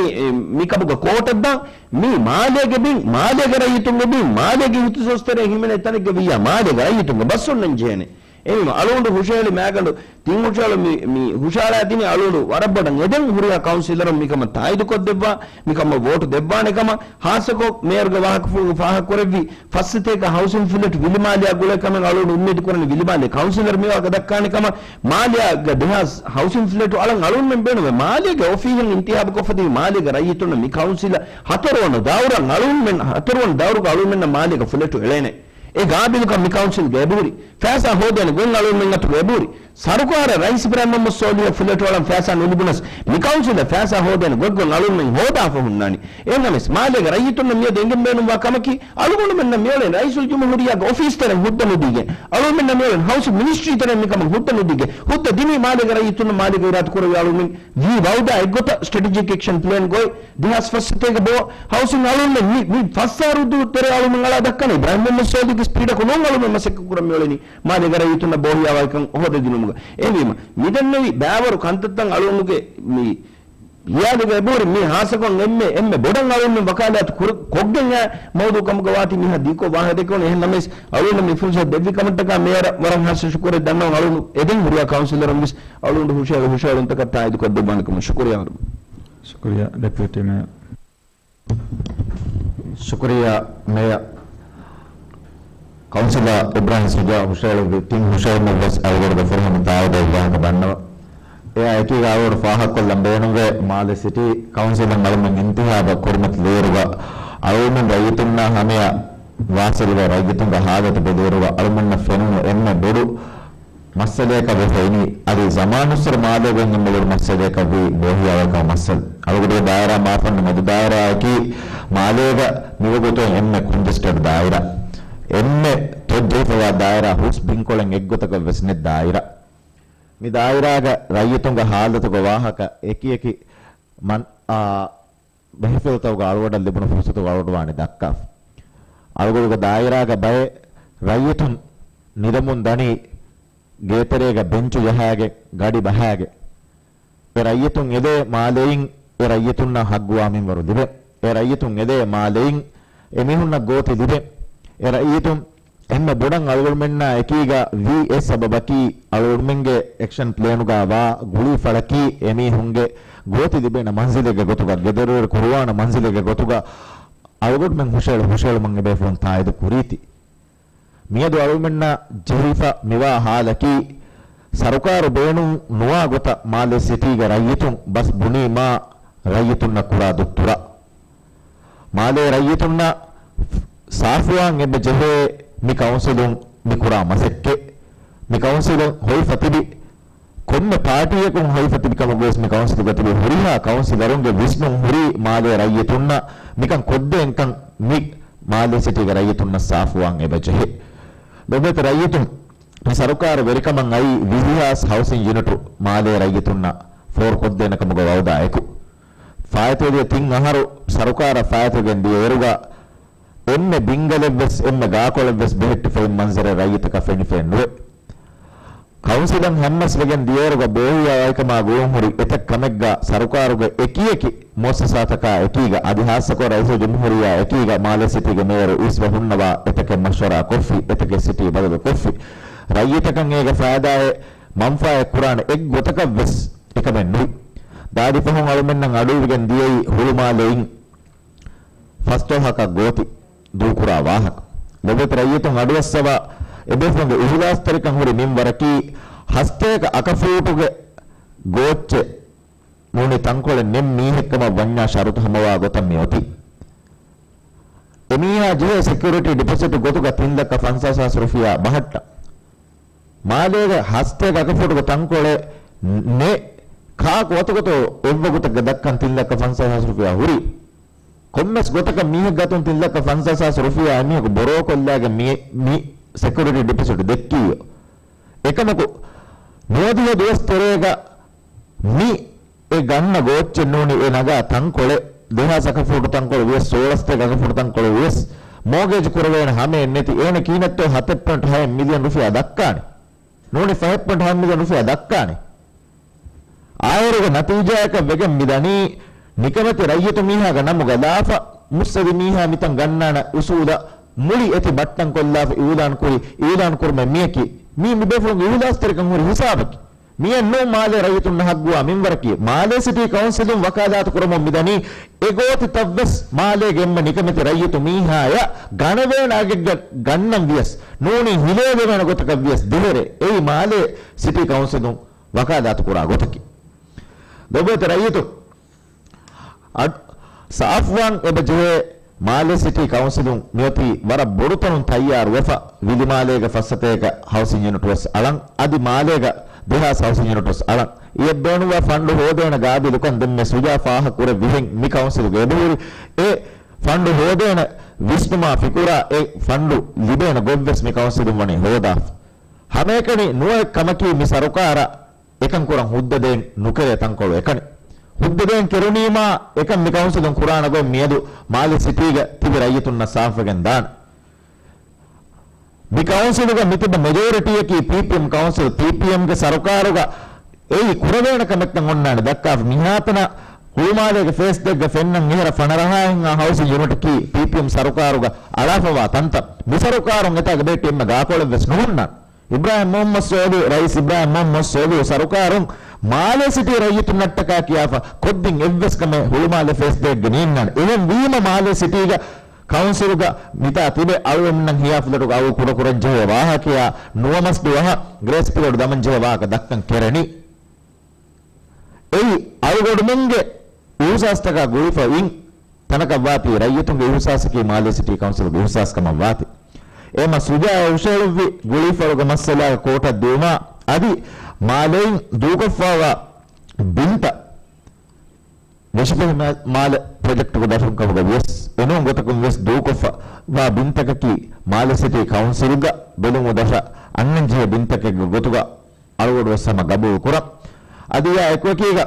މި ކަމުގަ ކޯޓަށް ދާ، މީ މާލޭގެ ބިން، މާލޭގެ ރައްޔިތުންގެ ބިން، މާލޭގެ ހިތުސޯސްތެރޭ ހިމެނޭ ތަނެއްގަ ވިއްޔާ މާލޭގެ ރައްޔިތުންގެ ބަސް އޮންނަން ޖެހޭނެ. އެމީ އަޅުގަނޑު ހުށަހެޅި މާގަނޑު ތިން ހުށަހެޅު މި، މި ހުށަހަޅާދިނީ އަޅުގަނޑު ވަރަށް ބޮޑަށް އެދެން ހުރިހާ ކައުންސިލަރުން މިކަމަށް ތާއީދުކޮށްދެއްވާ، މިކަމަށް ވޯޓު ދެއްވާނެ ކަމަށް. ހާއްސަކޮށް މޭޔަރުގެ ވާހަކަފުޅުގަ ފާހަގަކުރެއްވި ފަސް ސަތޭކަ ހައުސިން ފްލެޓް ވިލިމާލެއާ ގުޅޭ ކަމެއް އަޅުގަނޑު އުއްމީދު ކުރަނީ ވިލިމާލޭ ކައުންސިލަރު މިވާހަކަ ދައްކާނެ ކަމަށް. މާލެއާގަ ދެހާސް ހައުސިން ފްލެޓު އަޅަން އަޅުގަނޑުމެން ބޭނުންވޭ. މާލޭގެ އޮފީހަށް އިންތިހާބު ކޮށްފަ ތިބި މާލޭގެ ރައްޔިތުންނަށް މި ކައުންސިލަށް ހަތަރުވަނަ ދައުރަށް އަޅުގަނޑުމެން ހަތަރުވަނަ ދައުރުގަ އަޅުގަނޑުމެންނަށް މާލޭގަ ފްލެޓު އެޅޭނެ. އެ ގާބިލުކަން މި ކައުންސިލްގަ އެބަހުރި. ފައިސާ ހޯދޭނެ ގޮތް އަޅުގަނޑުމެން އަތުގަ އެބަހުރި. ސަރުކާރަށް ރައީސް އިބްރާހިމް މުހައްމަދު ސޯލިހަށް ފްލެޓު އަޅަން ފައިސާ ނުލިބުނަސް، މި ކައުންސިލަށް ފައިސާ ހޯދޭނެ ގޮތްގޮތް އަޅުގަނޑުމެން ހޯދާފަ ހުންނާނީ. އެހެންނަމަވެސް، މާލޭގެ ރައްޔިތުންނަށް މިއަދު އެނގެން ބޭނުންވާ ކަމަކީ، އަޅުގަނޑުމެންނަށް މިއުޅެން ރައީސުލްޖުމްހޫރިއްޔާގެ އޮފީސް ތެރެއިން ހުއްދަ ނުދީގެން، އަޅުގަނޑުމެންނަށް މިއުޅެން ހައުސިން މިނިސްޓްރީ ތެރެއިން މިކަމަށް ހުއްދަ ނުދީގެން، ހުއްދަ ދިނީ މާލޭގެ ރައްޔިތުންނަށް މާލޭގަ އިރާދަ ކުރެވި އަޅުގަނޑުމެން ވީ ވައުދާ އެއްގޮތަށް ސްޓްރެޓެޖިކް އެކްޝަން ޕްލޭން ގޮތް ދެހާސް ފަސް ސަތޭކަ ބޯ ހައުސިން އަޅުގަނޑުމެން މި، މި ފަސް އަހަރު ދުވަހު ތެރޭ އަޅުގަނޑުމެން އަޅާ ދައްކަނީ އިބްރާހިމް މުހައްމަދު ސޯލިހުގެ ސްޕީޑަކު ނޫން އަޅުގަނޑުމެން މަސައްކަތް ކުރަން މިއުޅެނީ މާލޭގެ ރައްޔިތުންނަށް ބޯހިޔާވަހިކަން ހޯދަދިނުމުގަ. އެހެންވީމަ، މިދެންނެވި ބައިވަރު ކަންތައްތައް އަޅުގަނޑުގެ މި ހިޔާލުގަ އެބަހުރި މި ހާއްސަކޮށް އެންމެ، އެންމެ ބޮޑަށް އަޅުގަނޑުމެން ވަކާލާތު ކުރ-، ކޮށްގެން އައި މައުޟޫ ކަމުގަ ވާތީ މިހާ ދީކޮށް ވާހަކަ ދެކެވުނު. އެހެން ނަމަވެސް، އަޅުގަނޑަށް މި ފުރުސަތު ދެއްވި ކަމަށްޓަކާ މޭޔަރަށް ވަރަށް ހާއްސަ ޝުކުރެއް ދަންނަވަން. އަޅުގަނޑު އެދެން ހުރިހާ ކައުންސިލަރުން ވެސް އަޅުގަނޑު ހުށަހެޅި، ހުށަހެޅުންތަކަށް ތާއީދު ކޮށްދެއްވާނެ ކަމަށް ޝުކުރިޔާ އަޅުގަނޑު. ޝުކުރިޔާ ޑެޕިއުޓީ މޭޔަރ. ޝުކުރިއްޔާ މޭޔަރ. ކައުންސިލަރ އިބްރާހިމް ޝުޖާ ހުށަހެޅުއްވި ތިން ހުށަހެޅުމަށް ވެސް އަޅުގަނޑުގެ ފުރިހަމަ ތާއީދު ވާހަކަ ދަންނަވަން. އެއާ އެކީގަ އަޅުގަނޑު ފާހަގަކޮށްލަން ބޭނުންވޭ، މާލެ ސިޓީ ކައުންސިލަށް އަޅުގަނޑުމެން އިންތިހާބަށް ކުރިމަތިލިއިރުގަ އަޅުގަނޑުމެން ރައްޔިތުންނާ ހަމަޔަށް ވާސިލުވެ ރައްޔިތުންގެ ހާލަތު ބެލިއިރުގަ އަޅުގަނޑުމެންނަށް ފެނުނު އެންމެ ބޮޑު މައްސަލަޔަކަށް ވެފަ އިނީ. އަދި ޒަމާނުއްސުރެ މާލޭގަ އެންމެ ބޮޑު މައްސަލަޔަކަށްވީ ބޯހިޔާވަހިކަމުގެ މައްސަލަ. އަޅުގަނޑުގެ ދާއިރާ މާފަންނު މެދު ދާއިރާއަކީ މާލޭގަ މިވަގުތު އެންމެ ކޮންޖެސްޓެޑް ދާއިރާ. އެންމެ ތޮއްޖެހިފަވާ ދާއިރާ ހުސް ބިންކޮޅެއް އެއްގޮތަކަށް ވެސް ނެތް ދާއިރާ. މި ދާއިރާގަ ރައްޔިތުންގެ ހާލަތުގެ ވާހަކަ އެކިއެކި މަން-، އާ، މެހެފިލްތަކުގަ އަޅުގަނޑަށް ލިބުނު ފުރުސަތުގަ އަޅުގަނޑު ވާނީ ދައްކާފަ. އަޅުގަނޑުގެ ދާއިރާގަ ބައެއް ރައްޔިތުން ނިދަމުން ދަނީ ގޭތެރޭގަ ބެންޗު ޖަހާގެން، ގަޑި ބަހާގެން. އެ ރައްޔިތުން އެދޭ މާލެއިން އެ ރައްޔިތުންނަށް ހައްގުވާ މިންވަރު ލިބޭ. އެ ރައްޔިތުން އެދޭ މާލެއިން އެ މީހުންނަށް ގޯތި ލިބޭ. އެ ރައްޔިތުން އެންމެ ބޮޑަށް އަޅުގަނޑުމެންނާ އެކީގަ ވީ އެ ސަބަބަކީ، އަޅުގަނޑުމެންގެ އެކްޝަން ޕްލޭނުގަ ވާ ގުޅީފަޅަކީ އެމީހުންގެ ގޯތި ލިބޭނެ މަންޒިލެއްގެ ގޮތުގަ، ގެދޮރުވެރި ކުރުވާނެ މަންޒިލެއްގެ ގޮތުގަ އަޅުގަނޑުމެން ހުށައެޅު ހުށައެޅުމަށް އެބޭފުޅުން ތާއީދު ކުރީތީ. މިއަދު އަޅުގަނޑުމެންނަށް ޖެހިފަ މިވާ ހާލަކީ، ސަރުކާރު ބޭނުން ނުވާ ގޮތަށް މާލޭ ސިޓީގެ ރައްޔިތުން ބަސް ބުނީމާ ރައްޔިތުންނަށް ކުރާ ދުއްތުރަށް. މާލޭ ރައްޔިތުންނަށް ސާފުވާން އެބަ ޖެހޭ މި ކައުންސިލުން މި ކުރާ މަސައްކަތް. މި ކައުންސިލުން ހޮވިފަ ތިބި ކޮންމެ ޕާޓީއަކުން ހޮވިފަ ތިބި ކަމަކުވެސް މި ކައުންސިލުގަ ތިބި ހުރިހާ ކައުންސިލަރުންގެ ވިސްނުން ހުރީ މާލޭ ރައްޔިތުންނަށް މިކަން ކޮށްދޭންކަން. މި މާލޭ ސިޓީގެ ރައްޔިތުންނަށް ސާފުވާން އެބަ ޖެހޭ. ލޮބުވެތި ރައްޔިތުން، މި ސަރުކާރު ވެރިކަމަށް އައީ ވިހި ހާސް ހައުސިން ޔުނިޓު މާލޭ ރައްޔިތުންނަށް ފޯރުކޮށްދޭނެ ކަމުގަ ވައުދާ އެކު. ފާއިތުވެދިޔަ ތިން އަހަރު ސަރުކާރަށް ފާއިތުވެގެން ދިޔަ އިރުގަ އެންމެ ބިންގަލެއްވެސް އެންމެ ގާކޮޅެއްވެސް ބެހެއްޓިފައި މަންޒަރެއް ރައްޔިތަކަށް ފެނިފައެއް ނުވޭ. ކައުންސިލަށް ހަމަސްވެގެން ދިޔައިރުގަ ބޯހިޔާވައިކަމާ ގުޅުންހުރި އެތައް ކަމެއްގަ ސަރުކާރުގެ އެކިއެކި މުއައްސަސާތަކާ އެކީގަ އަދި ހާއްސަކޮށް ރައީސުލްޖުމްހޫރިއްޔާ އެކީގަ މާލޭ ސިޓީގެ މޭޔަރު އިސްވެ ހުންނަވާ އެތަކެއް މަޝްވަރާ ކޮށްފި، އެތަކެއް ސިޓީ ބަދަލު ކޮށްފި. ރައްޔިތަކަށް އޭގެ ފައިދާއެއް މަންފާއެއް ކުރާނެ އެއްގޮތަކަށްވެސް އެކަމެއް ނުވި. ދާދި ފަހުން އަޅުމެންނަށް އަޑުއިވިގެން ދިޔައީ ހުޅުމާލެއިން ފަސްދޮޅަހަކަށް ގޯތި ދޫކުރާ ވާހަކަ. ލޮބުވެތި ރައްޔިތުން އަޑުއައްސަވާ އެބޭފުޅުންގެ އިހުލާސްތެރިކަން ހުރި މިންވަރަކީ ހަސްތޭކަ އަކަފޫޓުގެ ގޯއްޗެއް ނޫނީ ތަންކޮޅެއް ނެތް މީހެއްކަމަށް ވަންޏާ ޝަރުތު ހަމަވާ ގޮތަށް މި އޮތީ. އެމީހާ ޖެހޭ ސެކިއުރިޓީ ޑިޕޮޒިޓު ގޮތުގަ ތިން ލައްކަ ފަންސާސް ހާސް ރުފިޔާ ބަހައްޓަން. މާލޭގެ ހަސްތޭކަ އަކަފޫޓުގެ ތަންކޮޅެއް ނެތް ކާކު އަތުގަތޯ އެއްވަގުތެއްގަ ދައްކަން ތިން ލައްކަ ފަންސާސް ހާސް ރުފިޔާ ހުރީ. ކޮންމެސް ގޮތަކަށް މީހެއްގެ އަތުން ތިން ލައްކަ ފަންސާސް ހާސް ރުފިޔާ އެމީހަކު ބޮރޯ ކޮށްލާގެން މި، މި ސެކިއުރިޓީ ޑިޕޮޒިޓް ދެއްކީއޯ. އެކަމަކު، ނުވަދިހަ ދުވަސް ތެރޭގަ މި އެ ގަންނަ ގޯއްޗެއް ނޫނީ އެ ނަގާ ތަންކޮޅެއް، ދެހާސް އަކަފޫޓު ތަންކޮޅު ވިޔަސް، ސޯޅަސްތޭކަ އަކަފޫޓު ތަންކޮޅު ވިޔަސް، މޯގޭޖް ކުރެވޭނެ ހަމައެއް ނެތި. އޭނަ ކިހިނެއްތޯ ހަތެއް ޕޮއިންޓް ހައެއް މިލިއަން ރުފިޔާ ދައްކާނެ. ނޫނީ ފަހެއް ޕޮއިންޓް ހައެއް މިލިއަން ރުފިޔާ ދައްކާނެ. އާއިރުގެ ނަތީޖާއަކަށް ވެގެން މިދަނީ، ނިކަމެތި ރައްޔިތު މީހާގެ ނަމުގަ ލާފަ މުއްސަދި މީހާ މިތަން ގަންނާނެ އުސޫލަށް މުޅި އެތި ބައްޓަން ކޮށްލާފަ އިއުލާން ކުރި، އިއުލާން ކުރުމެއް މިޔަކީ. މީ މިބޭފުޅުންގެ އިހުލާސްތެރިކަން ހުރި ހިސާބަކީ. މިއެއް ނޫން މާލޭ ރައްޔިތުންނަށް ހައްގުވާ މިންވަރަކީ. މާލޭ ސިޓީ ކައުންސިލުން ވަކާލާތު ކުރަމުން މިދަނީ އެގޯތިތައްވެސް މާލޭގެ އެންމެ ނިކަމެތި ރައްޔިތު މީހާޔަށް ގަނެވޭނެ އަގެއްގަ ގަންނަން ވިޔަސް، ނޫނީ ހިލޭ ދެވޭނެ ގޮތަކަށް ވިޔަސް ދޭހަރެ. އެއީ މާލޭ ސިޓީ ކައުންސިލުން ވަކާލާތު ކުރާ ގޮތަކީ. ލޮބުވެތި ރައްޔިތު، އަޑް، ސާފުވާން އެބަ ޖެހޭ މާލޭ ސިޓީ ކައުންސިލުން މިއޮތީ ވަރަށް ބޮޑުތަނުން ތައްޔާރުވެފަ، ވިލިމާލޭގެ ފައްސަތޭކަ ހައުސިން ޔުނިޓު ވެސް އަޅަން، އަދި މާލޭގަ ދެހާސް ހައުސިން ޔުނިޓު ވެސް އަޅަން. އެ ބޭނުންވާ ފަންޑު ހޯދޭނެ ގާބިލުކަން ދެންމެ ސުޖާ ފާހަގަކުރެއްވިހެން މި ކައުންސިލުގަ އެބަހުރި. އެ ފަންޑު ހޯދޭނެ ވިސްނުމާ ފިކުރާ އެ ފަންޑު ލިބޭނެ ގޮތްވެސް މި ކައުންސިލުން ވަނީ ހޯދާފަ. ހަމައެކަނި ނުވައެއް ކަމަކީ މި ސަރުކާރަށް އެކަން ކުރަން ހުއްދަ ދޭން ނުކެރޭ ތަންކޮޅު އެކަނި. ހުއްދަ ދޭން ކެރުނީމާ އެކަން މި ކައުންސިލުން ކުރާނެ ގޮތް މިއަދު މާލެ ސިޓީގަ ތިބި ރައްޔިތުންނަށް ސާފުވެގެން ދާނެ. މި ކައުންސިލުގަ މިތިބަ މެޖޯރިޓީއަކީ ޕީޕީއެމް ކައުންސިލް. ޕީޕީއެމްގެ ސަރުކާރުގަ އެއީ ކުރެވޭނެ ކަމެއްކަން އޮންނާނެ ދައްކާފަ. މިހާތަނަށް ހުޅުމާލޭގެ ފޭސް ދެއްގަ ފެންނަން އެހެރަ ފަނަރަހާހެންހާ ހައުސިން ޔުނިޓަކީ ޕީޕީއެމް ސަރުކާރުގަ އަޅާފަވާ ތަންތަން. މި ސަރުކާރުން އެތާގަ ބެހެއްޓި އެންމެ ގާކޮޅެއްވެސް ނުހުންނާނެ. އިބްރާހިމް މުހައްމަދު ސޯލިހު، ރައީސް އިބްރާހިމް މުހައްމަދު ސޯލިހު ސަރުކާރުން މާލޭ ސިޓީ ރައްޔިތުންނަށްޓަކާ ކިޔާފަ ކޮށްދިން އެއްވެސް ކަމެއް ހުޅުމާލެ ފޭސް ދޭއްގެ ނީންނާނެ. އެހެން ވީމަ މާލޭ ސިޓީގަ ކައުންސިލުގަ މިތާ ތިބެ އަޅުގަނޑުމެންނަށް ހިޔާ ފުލަޓުގަ އަގު ކުޑަކުރަން ޖެހޭ ވާހަކަޔާ ނުވަ މަސް ދުވަހަށް ގްރޭސް ޕީރިއަޑް ދަމަން ޖެހޭ ވާހަކަ ދައްކަން ކެރެނީ. އެއީ އަޅުގަނޑުމެންގެ އިހުސާސްތަކާ ގުޅިފަ އިން ތަނަކަށް ވާތީ ރައްޔިތުންގެ އިހުސާސަކީ މާލޭ ސިޓީ ކައުންސިލުގެ އިހުސާސް ކަމަށް ވާތީ. އެމަ ސުޖާއަށް ހުށައެޅުއްވި ގުޅީފަޅުގެ މައްސަލާގެ ކޯޓަށް ދިއުމާ އަދި މާލެއިން ދޫކޮށްފަވާ ބިންތައް ނެށިފަހި މާ-، މާލެ ޕްރޮޖެކްޓުގެ ދަށުން ކަމުގަ ވިޔަސް، އެނޫން ގޮތަކުން ވިޔަސް ދޫކޮށްފަ ވާ ބިންތަކަކީ މާލެ ސިޓީ ކައުންސިލްގަ ބެލުމު ދަށަށް އަންނަން ޖެހޭ ބިންތަކެއްގެ ގޮތުގަ އަޅުގަޑު ވެސް ހަމަ ގަބޫލު ކުރަން. އަދި އާ އެކުއެކީގަ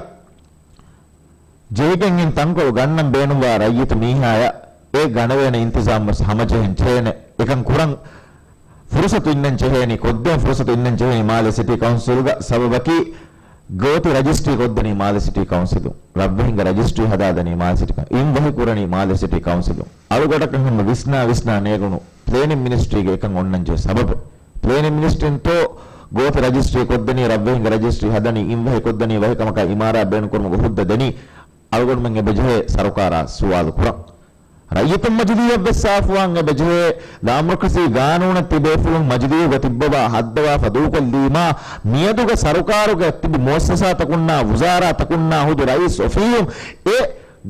ޖެހިގެން އިން ތަންކޮޅު ގަންނަން ބޭނުންވާ ރައްޔިތު މީހާޔަށް އެ ގަނެވޭނެ އިންތިޒާމް ވެސް ހަމަޖެހެން ޖެހޭނެ. އެކަން ކުރަން ފުރުސަތު އިންނަން ޖެހޭނީ، ކޮށްދޭން ފުރުސަތު އިންނަން ޖެހޭނީ މާލެ ސިޓީ ކައުންސިލްގަ. ސަބަބަކީ ގޯތި ރަޖިސްޓްރީ ކޮށްދެނީ މާލެ ސިޓީ ކައުންސިލުން. ރަށްވެހިންގެ ރަޖިސްޓްރީ ހަދާދެނީ މާލެ ސިޓީ ކައުންސިލުން. އިން ވަހި ކުރަނީ މާލެ ސިޓީ ކައުންސިލުން. އަޅުގަޑަކަށް ހަމަ ވިސްނާ ވިސްނާ ނޭގުނު ޕްލޭނިން މިނިސްޓްރީގެ އެކަން އޮންނަންޖެހޭ ސަބަބު. ޕްލޭނިން މިނިސްޓްރީންތޯ ގޯތި ރަޖިސްޓްރީ ކޮށްދެނީ، ރަށްވެހިންގެ ރަޖިސްޓްރީ ހަދަނީ، އިން ވަހި ކޮށްދަނީ، ވަހިކަމަކާ އިމާރާތް ބޭނުންކުރުމުގެ ހުއްދަ ދެނީ، އަޅުގަނޑުމެން އެބަޖެހޭ ސަރުކާރާ ސުވާލު ކުރަން. ރައްޔިތުން މަޖިލީހަށް ވެސް ސާފުވާން އެބަޖެހޭ، ލާމަރުކަޒީ ގާނޫނަށް ތިބޭފުޅުން މަޖިލީހުގަ ތިއްބަވާ ހައްދަވާފަ ދޫކޮށްލީމާ، މިއަދުގަ ސަރުކާރުގަ ތިބި މުއައްސަސާތަކުންނާ ވުޒާރާތަކުންނާ ހުދު ރައީސް އޮފީހުން އެ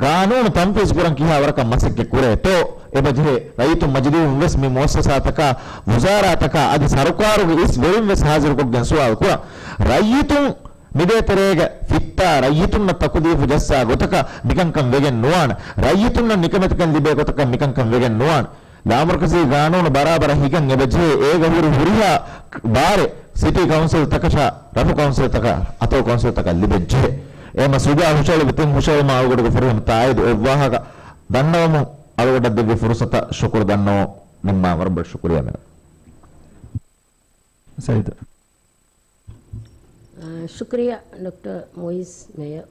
ގާނޫނު ތަންފީޒު ކުރަން ކިހާ ވަރަކަށް މަސައްކަތް ކުރޭތޯ އެބަޖެހޭ. ރައްޔިތުން މަޖިލީހުން ވެސް މި މުއައްސަސާތަކާ ވުޒާރާތަކާ އަދި ސަރުކާރުގެ އިސް ވެރިން ވެސް ހާޒިރުކޮށްގެން ސުވާލު ކުރަން. ރައްޔިތުން މިދޭތެރޭގަ ފިއްތާ ރައްޔިތުންނަށް ތަކުލީފު ޖައްސާ ގޮތަކަށް މިކަންކަން ވެގެން ނުވާނެ. ރައްޔިތުންނަށް ނިކަމެތިކަން ލިބޭ ގޮތަކަށް މިކަންކަން ވެގެން ނުވާނެ. ލާމަރުކަޒީ ގާނޫނު ބަރާބަރަށް ހިގަން އެބަޖެހޭ އޭގަ ހުރި ހުރިހާ ބާރެއް ސިޓީ ކައުންސިލްތަކަށާ، ރަށު ކައުންސިލްތަކާ، އަތޮޅު ކައުންސިލްތަކަށް ލިބެން ޖެހޭ. އެހެމަ ސުޖާ ހުށަހެޅި ތިން ހުށަހެޅުމާ އަޅުގަޑުގެ ފުރިހަމަ ތާއީދު އެއްވާހަކަ ދަންނަވަމުން އަޅުގަޑަށް ދެއްވި ފުރުސަތަށް ޝުކުރު ދަންނަވަމުން ނިންމާ ވަރަށް ބޮޑަށް ޝުކުރިއްޔާ މެޑަމް. ސައީދު. އާ، ޝުކުރިއްޔާ ޑޮކްޓަރ މުއިޒް މޭޔަރ.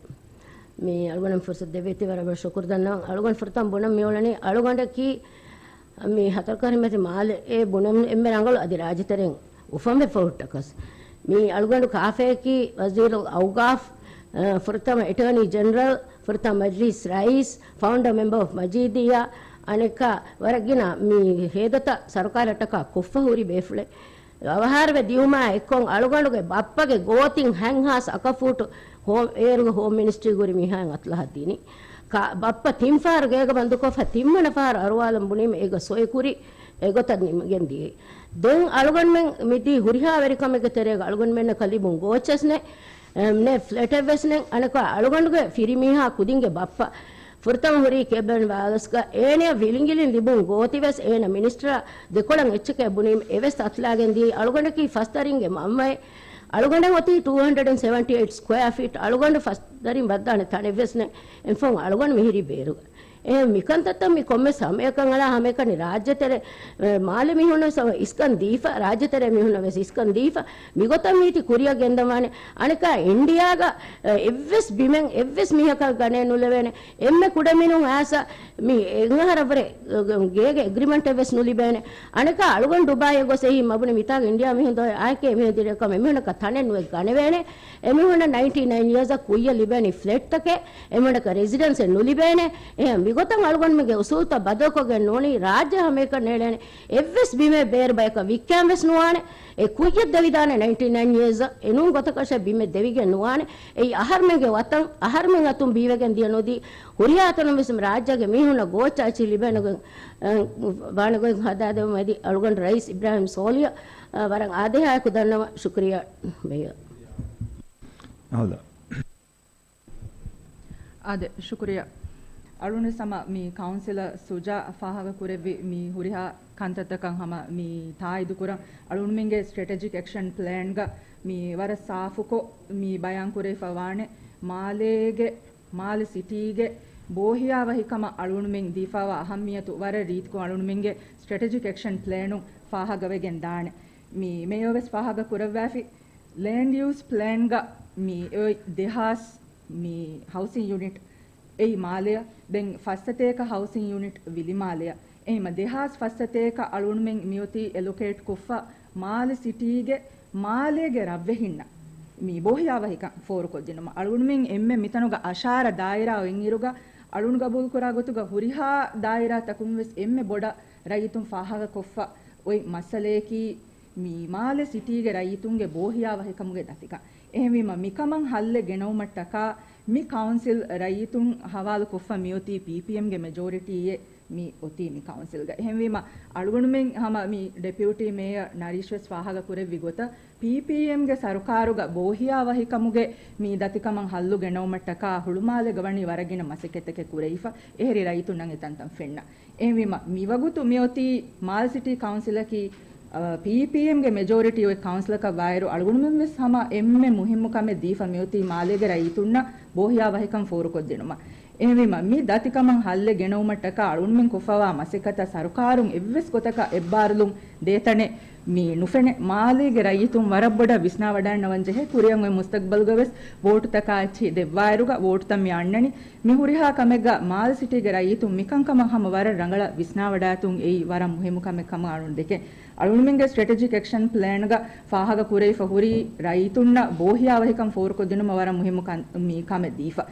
މި އަޅުގަނޑަށް ފުރުސަތު ދެއްވީތީ ވަރަށް ބޮޑަށް ޝުކުރު ދަންނަވަން. އަޅުގަނޑު ފުރަތަމަ ބުނަން މިއުޅެނީ އަޅުގަނޑަކީ މި ހަތަރު ކަހަލަ މެދު މާލެ އެ ބުނަން އެންމެ ރަނގަޅު އަދި ރާއްޖެތެރެއިން އުފަންވެފަ ހުއްޓަކަސް. މި އަޅުގަނޑު ކާފަޔަކީ ވަޒީރުލް އައުގާފް، އަ، ފުރަތަމަ އެޓާނީ ޖެނެރަލް، ފުރަތަމަ މަޖްލިސް ރައީސް، ފައުންޑަރ މެމްބަރ އޮފް މަޖީދިއްޔާ، އަނެއްކާ ވަރަށް ގިނަ މި ހޭދަތައް ސަރުކާރަށްޓަކާ ކޮށްފަ ހުރި ބޭފުޅެއް. ވަވަހާރަވެ ދިޔުމާ އެއްކޮށް އަޅުގަނޑުގެ ބައްޕަގެ ގޯތިން ހަތް ހާސް އަކަފޫޓު ހޯ-، އޭރުގެ ހޯމް މިނިސްޓްރީ ހުރި މީހާއިން އަތުލަހައްދީނީ. ކާ-، ބައްޕަ ތިން ފަހަރު ގޭގަ ބަންދުކޮށްފަ ތިންވަނަ ފަހަރު އަރުވާލަން ބުނީމަ އޭގަ ސޮއި ކުރި އެގޮތަށް ނިމިގެން ދިޔައީ. ދެން އަޅުގަނޑުމެން މިދީ ހުރިހާ ވެރިކަމެއްގެ ތެރޭގަ އަޅުގަނޑުމެންނަކަށް ލިބުން ގޯއްޗެސް ނެތް، އެ، ނެތް ފްލެޓެއް ވެސް ނެތް. އަނެކާ އަޅުގަނޑުގެ ފިރިމީހާ ކުދިންގެ ބައްޕަ ފުރަތަމަ ހުރީ ކެބިން ވާލަސްގަ އޭނަޔަށް ވިލިނގިލިން ލިބުން ގޯތިވެސް އޭނަ މިނިސްޓަރ ދެކޮޅަށް އެއްޗެކޭ ބުނީމަ އެވެސް އަތުލާގެން ދިޔައީ. އަޅުގަނޑަކީ ފަސްދަރިންގެ މަންމައެއް. އަޅުގަނޑަށް އޮތީ ޓޫ ހަންޑްރެޑް އެންޑް ސެވެންޓީ އެއިޓް ސްކޮއާ ފީޓް. އަޅުގަނޑު ފަސްދަރިން ވައްދާނެ ތަނެއްވެސް ނެތް. އެންފޯން އަޅުގަނޑު މިހިރީ ބޭރުގަ. އެ މިކަންތައްތައް މި ކޮންމެސް ހަމައެކަން އަޅާ ހަމައެކަނި ރާއްޖެތެރެ، އެ، މާލެ މީހުންނަށް ވެސް އިސްކަން ދީފަ، ރާއްޖެތެރެ މީހުންނަށް ވެސް އިސްކަން ދީފަ، މިގޮތަށް މީތި ކުރިއަށް ގެންދަވާނެ. އަނެކާ އިންޑިއާގަ، އެ، އެއްވެސް ބިމެއް އެއްވެސް މީހަކަށް ގަނެ ނުލެވޭނެ. އެންމެ ކުޑަމިނުން އާސަ މި އެއްއަހަރަށްވުރެ ގޭގެ އެގްރިމެންޓެއް ވެސް ނުލިބޭނެ. އަނެކާ އަޅުގަނޑު ޑުބާއިއަށް ގޮސް އެހީ މަ ބުނި މިތާގަ އިންޑިއާ މީހުން ދޯ އާއެކޭ މީހުން ދިރިއަކަށް އެމީހުންނަކަށް ތަނެއް ނުވެ ގަނެވޭނެ. އެމީހުންނަށް ނައިންޓީ ނައިން އިޔާސް އަށް ކުއްޔަށް ލިބޭނީ ފްލެޓްތަކެއް، އެމީހުންނަކަށް ރެސިޑެންސެއް ނުލިބޭނެ. އެހެން މިގޮތަށް އަޅުގަނޑުމެންގެ އުސޫލުތައް ބަދަލުކޮށްގެން ނޫނީ ރާއްޖެ ހަމައެކަނި އެޅޭނެ. އެއްވެސް ބިމެއް ބޭރު ބަޔަކަށް ވިއްކާން ވެސް ނުވާނެ. އެ ކުއްޔަށް ދެވިދާނެ ނައިންޓީ ނައިން އިޔާސް އަށް. އެނޫން ގޮތަކަށް ބިމެއް ދެވިގެން ނުވާނެ. އެއީ އަހަރުމެންގެ ވަތަން، އަހަރުމެން އަތުން ބީވެގެން ދިޔަ ނުދީ، ހުރިހާ ތަނުން ވެސް ރާއްޖޭގެ މީހުންނަށް ގޯއްޗާ އެއްޗެއް ލިބޭނެ ގޮތް، އަ، ވާނެ ގޮތް ހަދާދެވުމަށް އެދި އަޅުގަނޑު ރައީސް އިބްރާހިމް ސޯލިހަށް، އަ، ވަރަށް އާދޭހާއެކު ދަންނަވަން. ޝުކުރިއްޔާ މޭޔަރ. އާދެ، ޝުކުރިއްޔާ. އަޅުގަނޑު ހަމަ މި ކައުންސިލަށް ސުޖާ ފާހަގަ ކުރެއްވި މި ހުރިހާ ކަންތައްތަކަށް ހަމަ މި ތާއީދު ކުރަން. އަޅުގަނޑުމެންގެ ސްޓްރެޓެޖިކް އެކްޝަން ޕްލޭންގަ މި ވަރަށް ސާފުކޮށް މި ބަޔާން ކުރެވިފަ ވާނެ މާލޭގެ، މާލެ ސިޓީގެ ބޯހިޔާވަހިކަމަށް އަޅުގަނޑުމެން ދީފައިވާ އަހައްމިޔަތު ވަރަށް ރީތިކޮށް އަޅުގަނޑުމެންގެ ސްޓްރެޓެޖިކް އެކްޝަން ޕްލޭނުން ފާހަގަވެގެން ދާނެ. މި މޭޔަރ ވެސް ފާހަގަ ކުރައްވާފި. ލޭންޑް ޔޫސް ޕްލޭންގަ މި އޮތް ދެހާސް މި ހައުސިން ޔުނިޓް އެއީ މާލެއަށް. ދެން ފައްސަތޭކަ ހައުސިން ޔުނިޓް ވިލިމާލެއަށް. އެހެންވީމަ ދެހާސް ފައްސަތޭކަ އަޅުގަނޑުމެން މިއޮތީ އެލޮކޭޓް ކޮށްފަ މާލެ ސިޓީގެ މާލޭގެ ރަށްވެހިންނަށް މި ބޯހިޔާވަހިކަން ފޯރުކޮށްދިނުމަށް. އަޅުގަނޑުމެން އެންމެ މިތަނުގަ އަށާރަ ދާއިރާ އޮތްއިރުގަ އަޅުގަނޑު ގަބޫލުކުރާ ގޮތުގަ ހުރިހާ ދާއިރާތަކުން ވެސް އެންމެ ބޮޑަށް ރައްޔިތުން ފާހަގަކޮށްފަ އޮތް މައްސަލަޔަކީ މި މާލެ ސިޓީގެ ރައްޔިތުންގެ ބޯހިޔާވަހިކަމުގެ ދަތިކަން. އެހެންވީމަ، މިކަމަށް ހައްލެއް ގެނައުމަށްޓަކާ މި ކައުންސިލް ރައްޔިތުން ހަވާލުކޮށްފަ މިއޮތީ ޕީޕީއެމްގެ މެޖޯރިޓީއެއް މި އޮތީ މި ކައުންސިލްގަ. އެހެންވީމަ، އަޅުގަނޑުމެން ހަމަ މި ޑެޕިއުޓީ މޭޔަރ ނަރީޝް ވެސް ފާހަގަ ކުރެއްވި ގޮތަށް، ޕީޕީއެމްގެ ސަރުކާރުގަ ބޯހިޔާވަހިކަމުގެ މި ދަތިކަމަށް ހައްލު ގެނައުމަށްޓަކާ ހުޅުމާލޭގަ ވަނީ ވަރަށް ގިނަ މަސައްކަތްތަކެއް ކުރެވިފަ. އެހެރީ ރައްޔިތުންނަށް އެތަންތަން ފެންނަ. އެހެންވީމަ، މިވަގުތު މިއޮތީ މާލެ ސިޓީ ކައުންސިލަކީ، އަ، ޕީޕީއެމްގެ މެޖޯރިޓީ އޮތް ކައުންސިލަކަށް ވާއިރު، އަޅުގަނޑުމެން ވެސް ހަމަ އެންމެ މުހިއްމު ކަމެއް ދީފަ މިއޮތީ މާލޭގެ ރައްޔިތުންނަށް ބޯހިޔާވަހިކަން ފޯރުކޮށްދިނުމަށް. އެހެންވީމަ، މި ދަތިކަމަށް ހައްލެއް ގެނައުމަށްޓަކާ އަޅުންމެން ކޮށްފަވާ މަސައްކަތަށް ސަރުކާރުން އެއްވެސް ގޮތަކަށް އެއްބާރުލުން ދޭތަނެއް މި ނުފެނޭ. މާލޭގެ ރައްޔިތުން ވަރަށް ބޮޑަށް ވިސްނާވަޑައިންނަވަން ޖެހޭ. ކުރިއަށް އޮތް މުސްތަގްބަލްގަ ވެސް ވޯޓުތަކާ އެއްޗިހި ދެއްވާއިރުގަ ވޯޓުތައް މި އަންނަނީ. މި ހުރިހާ ކަމެއްގަ މާލެ ސިޓީގެ ރައްޔިތުން މިކަންކަމަށް ހަމަ ވަރަށް ރަނގަޅަށް ވިސްނާވަޑާތުން އެއީ ވަރަށް މުހިއްމު ކަމެއް ކަމަށް އަޅުން ދެކެން. އަޅުންމެންގެ ސްޓްރެޓެޖިކް އެކްޝަން ޕްލޭންގަ ފާހަގަ ކުރެވިފަ ހުރީ ރައްޔިތުންނަށް ބޯހިޔާވަހިކަން ފޯރުކޮށްދިނުމަށް ވަރަށް މުހިއްމު ކަން މި ކަމެއް ދީފަ.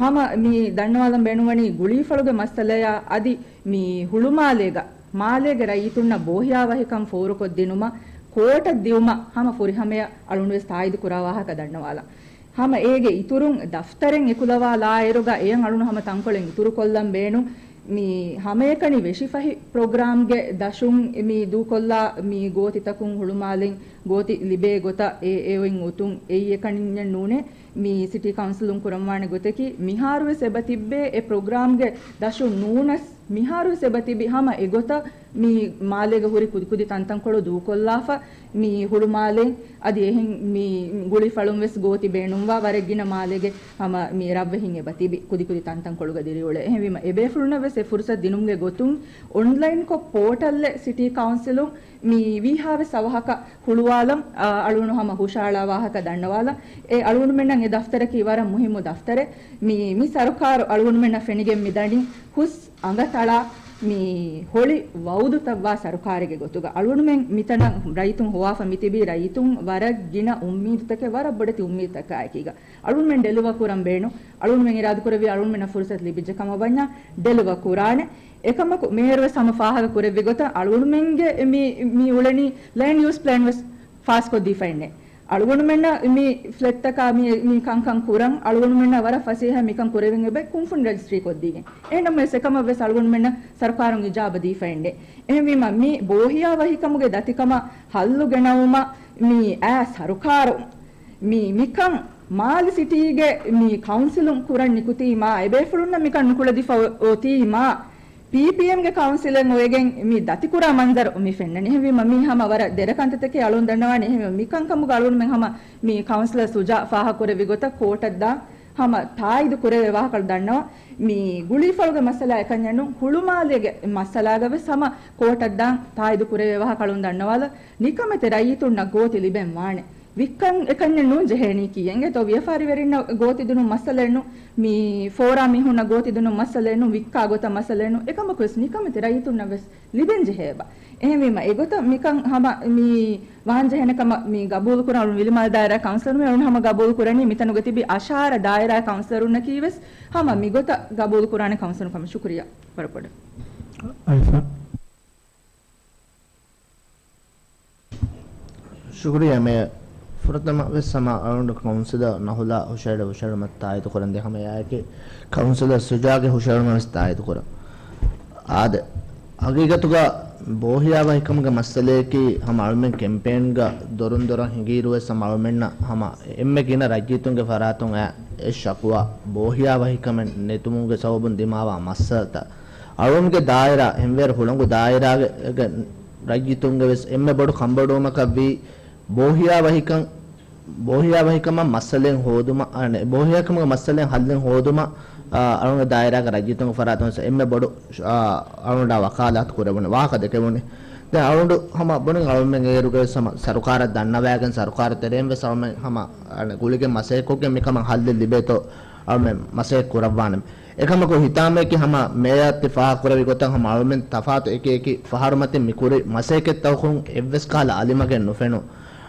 ހަމަ މި ދަންނަވާލަން ބޭނުންވަނީ ގުޅީފަޅުގެ މައްސަލަޔާ އަދި މި ހުޅުމާލޭގަ މާލޭގެ ރައްޔިތުންނަށް ބޯހިޔާވަހިކަން ފޯރުކޮށްދިނުމަށް ކޯޓަށް ދިއުމަށް ހަމަ ފުރިހަމަޔަށް އަޅުންވެސް ތާއީދު ކުރާ ވާހަކަ ދަންނަވާލަން. ހަމަ އޭގެ އިތުރުން ދަފްތަރެއް އެކުލަވާލާއިރުގަ އެޔަށް އަޅުން ހަމަ ތަންކޮޅެއް އިތުރުކޮށްލަން ބޭނުން. މި ހަމައެކަނި ވެށިފަހި ޕްރޮގްރާމްގެ ދަށުން މި ދޫކޮށްލާ މި ގޯތިތަކުން ހުޅުމާލެން ގޯތި ލިބޭ ގޮތަށް އެ އެ އޮތް އޮތުން އެއީ އެކަނިންޏެއް ނޫނޭ. މި ސިޓީ ކައުންސިލުން ކުރަންވާނެ ގޮތަކީ މިހާރުވެސް އެބަ ތިއްބޭ އެ ޕްރޮގްރާމްގެ ދަށުން ނޫނަސް މިހާރުވެސް އެބަ ތިބި ހަމަ އެގޮތަށް މި މާލޭގަ ހުރި ކުދިކުދި ތަންތަންކޮޅު ދޫކޮށްލާފަ، މި ހުޅުމާލެ އަދި އެހެން މި ގުޅިފަޅުން ވެސް ގޯތި ބޭނުންވާ ވަރަށް ގިނަ މާލޭގެ ހަމަ މި ރަށްވެހިން އެބަ ތިބި ކުދިކުދި ތަންތަންކޮޅުގަ ދިރިއުޅޭ. އެހެންވީމަ، އެބޭފުޅުންނަށް ވެސް އެ ފުރުސަތު ދިނުމުގެ ގޮތުން އޮންލައިންކޮށް ޕޯޓަލްއެއް ސިޓީ ކައުންސިލުން މި ވީހާވެސް އަވަހަކަށް ހުޅުވާލަން، އަ، އަޅުގަނޑު ހަމަ ހުށަހަޅާ ވާހަކަ ދަންނަވާލަން. އެ އަޅުގަނޑުމެންނަށް އެ ދަފްތަރަކީ ވަރަށް މުހިއްމު ދަފްތަރެއް. މި، މި ސަރުކާރު އަޅުގަނޑުމެންނަށް ފެނިގެން މިދަނީ ހުސް އަނގަތަޅާ މި ހޮޅި ވައުދުތައްވާ ސަރުކާރެއްގެ ގޮތުގަ. އަޅުގަނޑުމެން މިތަނަށް ރައްޔިތުން ހޮވާފަ މިތިބީ ރައްޔިތުން ވަރަށް ގިނަ އުއްމީދުތަކެއް، ވަރަށް ބޮޑެތި އުއްމީދުތަކާއެކީގަ. އަޅުގަނޑުމެން ޑެލިވަ ކުރަން ބޭނުން. އަޅުގަނޑުމެން އިރާދަކުރެއްވި އަޅުގަނޑުމެންނަށް ފުރުސަތު ލިބިއްޖެ ކަމަށް ވަންޏާ ޑެލިވަ ކުރާނެ. އެކަމަކު މޭޔަރުވެސް ހަމަ ފާހަގަ ކުރެއްވި ގޮތަށް އަޅުގަނޑުމެންގެ މި، މި އުޅެނީ ލޭންޑް ޔޫސް ޕްލޭން ވެސް ފާސްކޮށްދީފައެއްނެއް. އަޅުގަނޑުމެންނަށް މި ފްލެޓްތަކާ މި، މި ކަންކަން ކުރަން އަޅުގަނޑުމެންނަށް ވަރަށް ފަސޭހަ މިކަން ކުރެވެން އެބަ ކުންފުނި ރަޖިސްޓްރީ ކޮށްދީގެން. އެހެންނަމަވެސް އެކަމަށްވެސް އަޅުގަނޑުމެންނަށް ސަރުކާރުން އިޖާބަ ދީފައެއްނެއް. އެހެންވީމަ މި ބޯހިޔާވަހިކަމުގެ ދަތިކަމަށް ހައްލު ގެނައުމަށް މި އާ ސަރުކާރު މި، މިކަން މާލެ ސިޓީގެ މި ކައުންސިލުން ކުރަން ނިކުތީމާ، އެބޭފުޅުންނަށް މިކަން ނުކުޅެދިފަ އޮތީމާ، ޕީޕީއެމްގެ ކައުންސިލެއް އޮވެގެން މި ދަތިކުރާ މަންޒަރު މި ފެންނަނީ. އެހެންވީމަ މީ ހަމަ ވަރަށް ދެރަ ކަންތައްތަކެއް އަޅުން ދަންނަވާނެ. އެހެންވީމަ މިކަންކަމުގަ އަޅުންމެން ހަމަ މި ކައުންސިލަރ ސުޖާ ފާހަގަކުރެއްވި ގޮތަށް ކޯޓަށް ދާން ހަމަ ތާއީދު ކުރެވޭ ވާހަކަ ދަންނަވާ. މި ގުޅީފަޅުގެ މައްސަލާ އެކަންޏެއް ނޫން، ހުޅުމާލޭގެ މައްސަލާގަ ވެސް ހަމަ ކޯޓަށް ދާން ތާއީދު ކުރެވޭ ވާހަކަ އަޅުން ދަންނަވާލަ. ނިކަމެތި ރައްޔިތުންނަށް ގޯތި ލިބެން ވާނެ. ވިއްކަން އެކަންޏެއް ނޫން ޖެހޭނީ ކީއް؟ އެނގޭތޯ ވިޔަފާރިވެރިންނަށް ގޯތި ދިނުން މައްސަލައެއް ނޫން، މި ފޯރާ މީހުންނަށް ގޯތި ދިނުން މައްސަލައެއް ނޫން، ވިއްކާ ގޮތަށް މައްސަލައެއް ނޫން، އެކަމަކުވެސް ނިކަމެތި ރައްޔިތުންނަށް ވެސް ލިބެން ޖެހޭބަ. އެހެންވީމަ އެގޮތަށް މިކަން ހަމަ މި ވާން ޖެހޭނެ ކަމަށް މި ގަބޫލު ކުރަން ވިލިމާލެ ދާއިރާ ކައުންސިލަރުން އަޅުން ހަމަ ގަބޫލު ކުރަނީ މިތަނުގަ ތިބި އަށާރަ ދާއިރާ ކައުންސިލަރުންނަކީ ވެސް ހަމަ މިގޮތަށް ގަބޫލު ކުރާނެ ކައުންސިލުން ކަމަށް. ޝުކުރިއްޔާ ވަރަށް ބޮޑަށް. އައިސާ. ޝުކުރިއްޔާ މޭޔަރ. ފުރަތަމަ ވެސް ހަމަ އަޅުގަނޑު ކައުންސިލަރ ނަހުލާ ހުށަހެޅޭ ހުށަހެޅުމަށް ތާއީދު ކުރަން ދޭ ހަމަ އެއާއެކީ ކައުންސިލަރ ސުޖާގެ ހުށަހެޅުމަށް ވެސް ތާއީދު ކުރަން. އާދެ، ހަގީގަތުގަ ބޯހިޔާވަހިކަމުގެ މައްސަލަޔަކީ ހަމަ އަޅުމެން ކެމްޕޭންގަ ދޮރުން ދޮރަށް ހިނގިއިރު ވެސް ހަމަ އަޅުމެންނަށް ހަމަ އެންމެ ގިނަ ރައްޔިތުންގެ ފަރާތުން އައި އެއް ޝަކުވާ ބޯހިޔާވަހިކަމެއް ނެތުމުގެ ސަބަބުން ދިމާވާ މައްސަލަތައް. އަޅުންގެ ދާއިރާ، އެންވޭރު ހުޅަނގު ދާއިރާގެ ރައްޔިތުންގެ ވެސް އެންމެ ބޮޑު ކަންބޮޑުވުމަކަށްވީ، ބޯހިޔާވަހިކަން، ބޯހިޔާވަހިކަމަށް މައްސަލައެއް ހޯދުމަށް، އަނެ، ބޯހިޔާވަހިކަމުގެ މައްސަލައެއް ހައްލެއް ހޯދުމަށް، އާ، އަޅުންގެ ދާއިރާގެ ރައްޔިތުންގެ ފަރާތުން ވެސް އެންމެ ބޮޑު، އާ، އަޅުންނާ ވަކާލާތު ކުރެވުނީ، ވާހަކަ ދެކެވުނީ. ދެން އަޅުނޑު ހަމަ ބުނިން އަޅުމެން އޭރުގެ ވެސް ހަމަ ސަރުކާރަށް ދަންނަވައިގެން ސަރުކާރު ތެރެއިން ވެސް އަޅުމެން ހަމަ، އަނެ، ގުޅިގެން މަސައްކަތްކޮށްގެން މިކަމަށް ހައްލެއް ލިބޭތޯ އަޅުމެން މަސައްކަތް ކުރައްވާނެ. އެކަމަކު ހިތާމައަކީ ހަމަ މޭޔަރ ތި ފާހަގަކުރެއްވި ގޮތަށް ހަމަ އަޅުމެން ތަފާތު އެކި އެކި ފަހަރު މަތިން މި ކުރި މަސައްކަތްތަކުން އެއްވެސް ކަހަލަ އަލިމަގެއް ނުފެނުނު.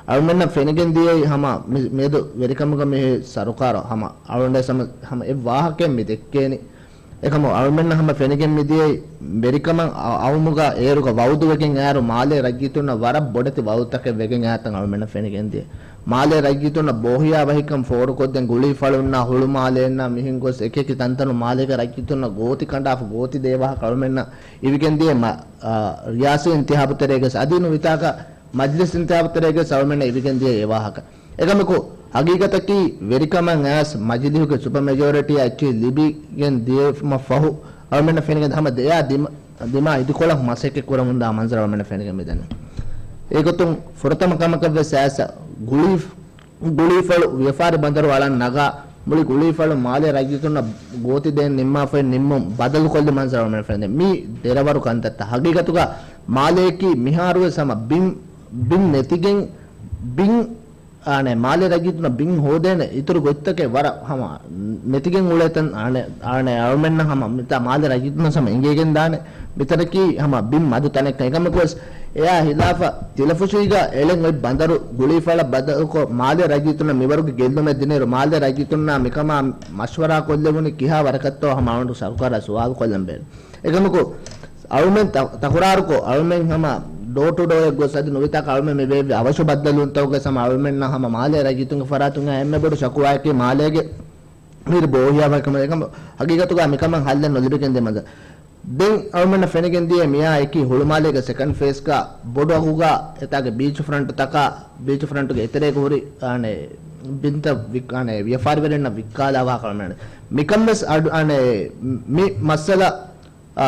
އަޅުމެންނަށް ފެނިގެން ދިޔައީ ހަމަ މި، މިއަދު ވެރިކަމުގަ މި ސަރުކާރު ހަމަ އަޅުގަނޑު ވެސް ހަމަ، ހަމަ އެއް ވާހަކައެއް މި ދެއްކޭނީ. އެކަމަކު އަޅުމެންނަށް ހަމަ ފެނިގެން މި ދިޔައީ ވެރިކަމަށް އަ، އައުމުގަ އޭރުގަ ވައުދުވެގެން އައިރު މާލޭ ރައްޔިތުންނަށް ވަރަށް ބޮޑެތި ވައުދުތަކެއް ވެގެން އައިތަން އަޅުމެންނަށް ފެނިގެން ދިޔަ. މާލޭ ރައްޔިތުންނަށް ބޯހިޔާ ވަހިކަން ފޯރުކޮށްދޭން ގުޅީފަޅުންނާ ހުޅުމާލޭންނާ މިހެން ގޮސް އެކި އެކި ތަންތަނުން މާލޭގެ ރައްޔިތުންނަށް ގޯތި ކަނޑާފަ ގޯތި ދޭ ވާހަކަ އަޅުމެންނަށް އިވިގެން ދިޔަ މަ، އާ، ރިޔާސީ އިންތިހާބު ތެރޭގަސް އަދި ނުވިތާކަށް މަޖްލިސް އިންތިހާބު ތެރޭގަސް އަޅުމެންނަށް އިވިގެން ދިޔަ އެ ވާހަކަ. އެކަމަކު، ހަގީގަތަކީ ވެރިކަމަށް އައިސް މަޖިލީހުގެ ސުޕަ މެޖޯރިޓީއާ އެއްޗެހި ލިބިގެން ދިޔައިމަ ފަހު، އަޅުމެންނަށް ފެނިގެން ހަމަ ދެޔާ ދިމަ، ދިމާ އިދިކޮޅަށް މަސައްކަތް ކުރަމުންދާ މަންޒަރު އަޅުމެންނަށް ފެނިގެން މިދަނީ. އެގޮތުން ފުރަތަމަ ކަމަކަށްވެސް އައިސް ގުޅީ، ގުޅީފަޅު ވިޔަފާރި ބަނދަރު އަޅަން ނަގާ، މުޅި ގުޅީފަޅުން މާލޭ ރައްޔިތުންނަށް ގޯތި ދޭން ނިންމާފައި ނިންމުން ބަދަލުކޮށްލި މަންޒަރު އަޅުމެން ފެންނަ. މީ ދެރަވަރު ކަންތައްތައް. ހަގީގަތުގަ މާލޭއަކީ މިހާރުވެސް ހަމަ ބިން، ބިން ނެތިގެން، ބިން، އާނެ، މާލޭ ރައްޔިތުންނަށް ބިން ހޯދޭނެ އިތުރު ގޮތްތަކެއް ވަރަށް ހަމަ ނެތިގެން އުޅޭތަން، އާނެ، އާނެ، އަޅުމެންނަށް ހަމަ މިތާ މާލޭ ރައްޔިތުންނަށް ހަމަ އެނގޭގެން ދާނެ. މިތަނަކީ ހަމަ ބިން މަދު ތަނެއްކަން. އެކަމަކުވެސް އެއާ ހިލާފަށް ތިލަފުށީގަ އެޅެން އޮތް ބަނދަރު ގުޅީފަޅަށް ބަދަލުކޮށް، މާލޭ ރައްޔިތުންނަށް މިވަރުގެ ގެއްލުމެއް ދިނޭއިރު، މާލޭ ރައްޔިތުންނާ މިކަމާ މަޝްވަރާ ކޮށްލެވުނީ ކިހާ ވަރަކަށްތޯ ހަމަ އަޅުގަނޑު ސަރުކާރާ ސުވާލު ކޮށްލަން ބޭނުން. އެކަމަކު، އަޅުމެން ތަ-، ތަކުރާރުކޮށް، އަޅުމެން ހަމަ ޑޯ ޓު ޑޯއެއް ގޮސް އަދި ނުވިތާކަށް އަޅުމެން މި ވޭ އަވަށު ބައްދަލުވުންތަކުގަ ހަމަ އަޅުމެންނަށް ހަމަ މާލޭ ރައްޔިތުންގެ ފަރާތުން އެންމެ ބޮޑު ޝަކުވާއަކީ މާލޭގެ މިހިރި ބޯހިޔާވަހިކަމަށް. އެކަމަ ހަގީގަތުގަ މިކަމަށް ހައްލެއް ނުލިބިގެން ދިމަދަ. ދެން އަޅުމެންނަށް ފެނިގެން ދިޔަ މިއާ އެކީ ހުޅުމާލޭގެ ސެކަންޑް ފޭސްގަ ބޮޑު އަގުގަ އެތާގެ ބީޗް ފްރަންޓް ތަކާ، ބީޗް ފްރަންޓްގެ އެތެރޭގަ ހުރި، އާނެ، ބިންތައް ވިއް-، އާނެ، ވިޔަފާރިވެރިންނަށް ވިއްކާލާ ވާހަކަ އަޅުމެން. މިކަން ވެސް އަޑު-، އާނެ، މި މައްސަލަ، އާ،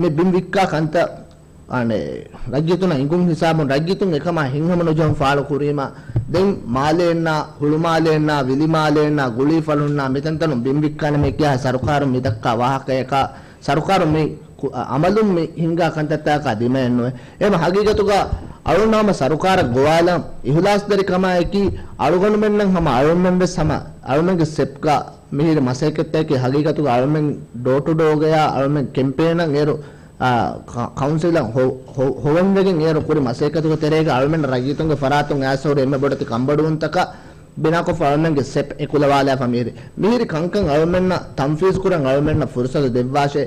މި ބިން ވިއްކާ ކަންތައް، އާނެ، ރައްޔިތުންނަށް އިނގުން ހިސާބުން ރައްޔިތުން އެކަމާ ހިތްހަމަ ނުޖެހުން ފާޅު ކުރީމަ، ދެން މާލޭންނާ، ހުޅުމާލޭންނާ، ވިލިމާލޭންނާ، ގުޅީފަޅުންނާ، މިތަންތަނުން ބިން ވިއްކާނަމޭ ކިޔާ ސަރުކާރުން މިދައްކާ ވާހަކަޔަކާ، ސަރުކާރުން މި ކު-، އަ-، އަމަލުން މި ހިންގާ ކަންތައްތަކާ ދިމައެއް ނުވޭ. އެހެން ހަގީގަތުގަ އަޅުން ހަމަ ސަރުކާރަށް ގޮވާލަން އިހުލާސްދަރިކަމާއެކީ، އަޅުގަނޑުމެންނަށް ހަމަ އަޅުންމެން ވެސް ހަމަ އަޅުމެންގެ ސެޕްގަ މިހިރި މަސައްކަތްތަކެއް ހަގީގަތުގަ އަޅުމެން ޑޯ ޓު ޑޯގަޔާ އަޅުމެން ކެމްޕޭނަށް އޭރު، އާ، ކަ-، ކައުންސިލަށް ހޮ-، ހޮ-، ހޮވެންވެގެން އޭރު ކުރި މަސައްކަތުގެ ތެރޭގަ އަޅުމެން ރައްޔިތުންގެ ފަރާތުން އައިސް ހުރި އެންމެ ބޮޑެތި ކަންބޮޑުވުންތަކަށް ބިނާކޮށްފަ އަޅުމެންގެ ސެޕް އެކުލަވާލާފަ މިހިރި. މިހިރި ކަންކަން އަޅުމެންނަށް ތަންފީޒު ކުރަން އަޅުމެންނަށް ފުރުސަތު ދެއްވާށޭ.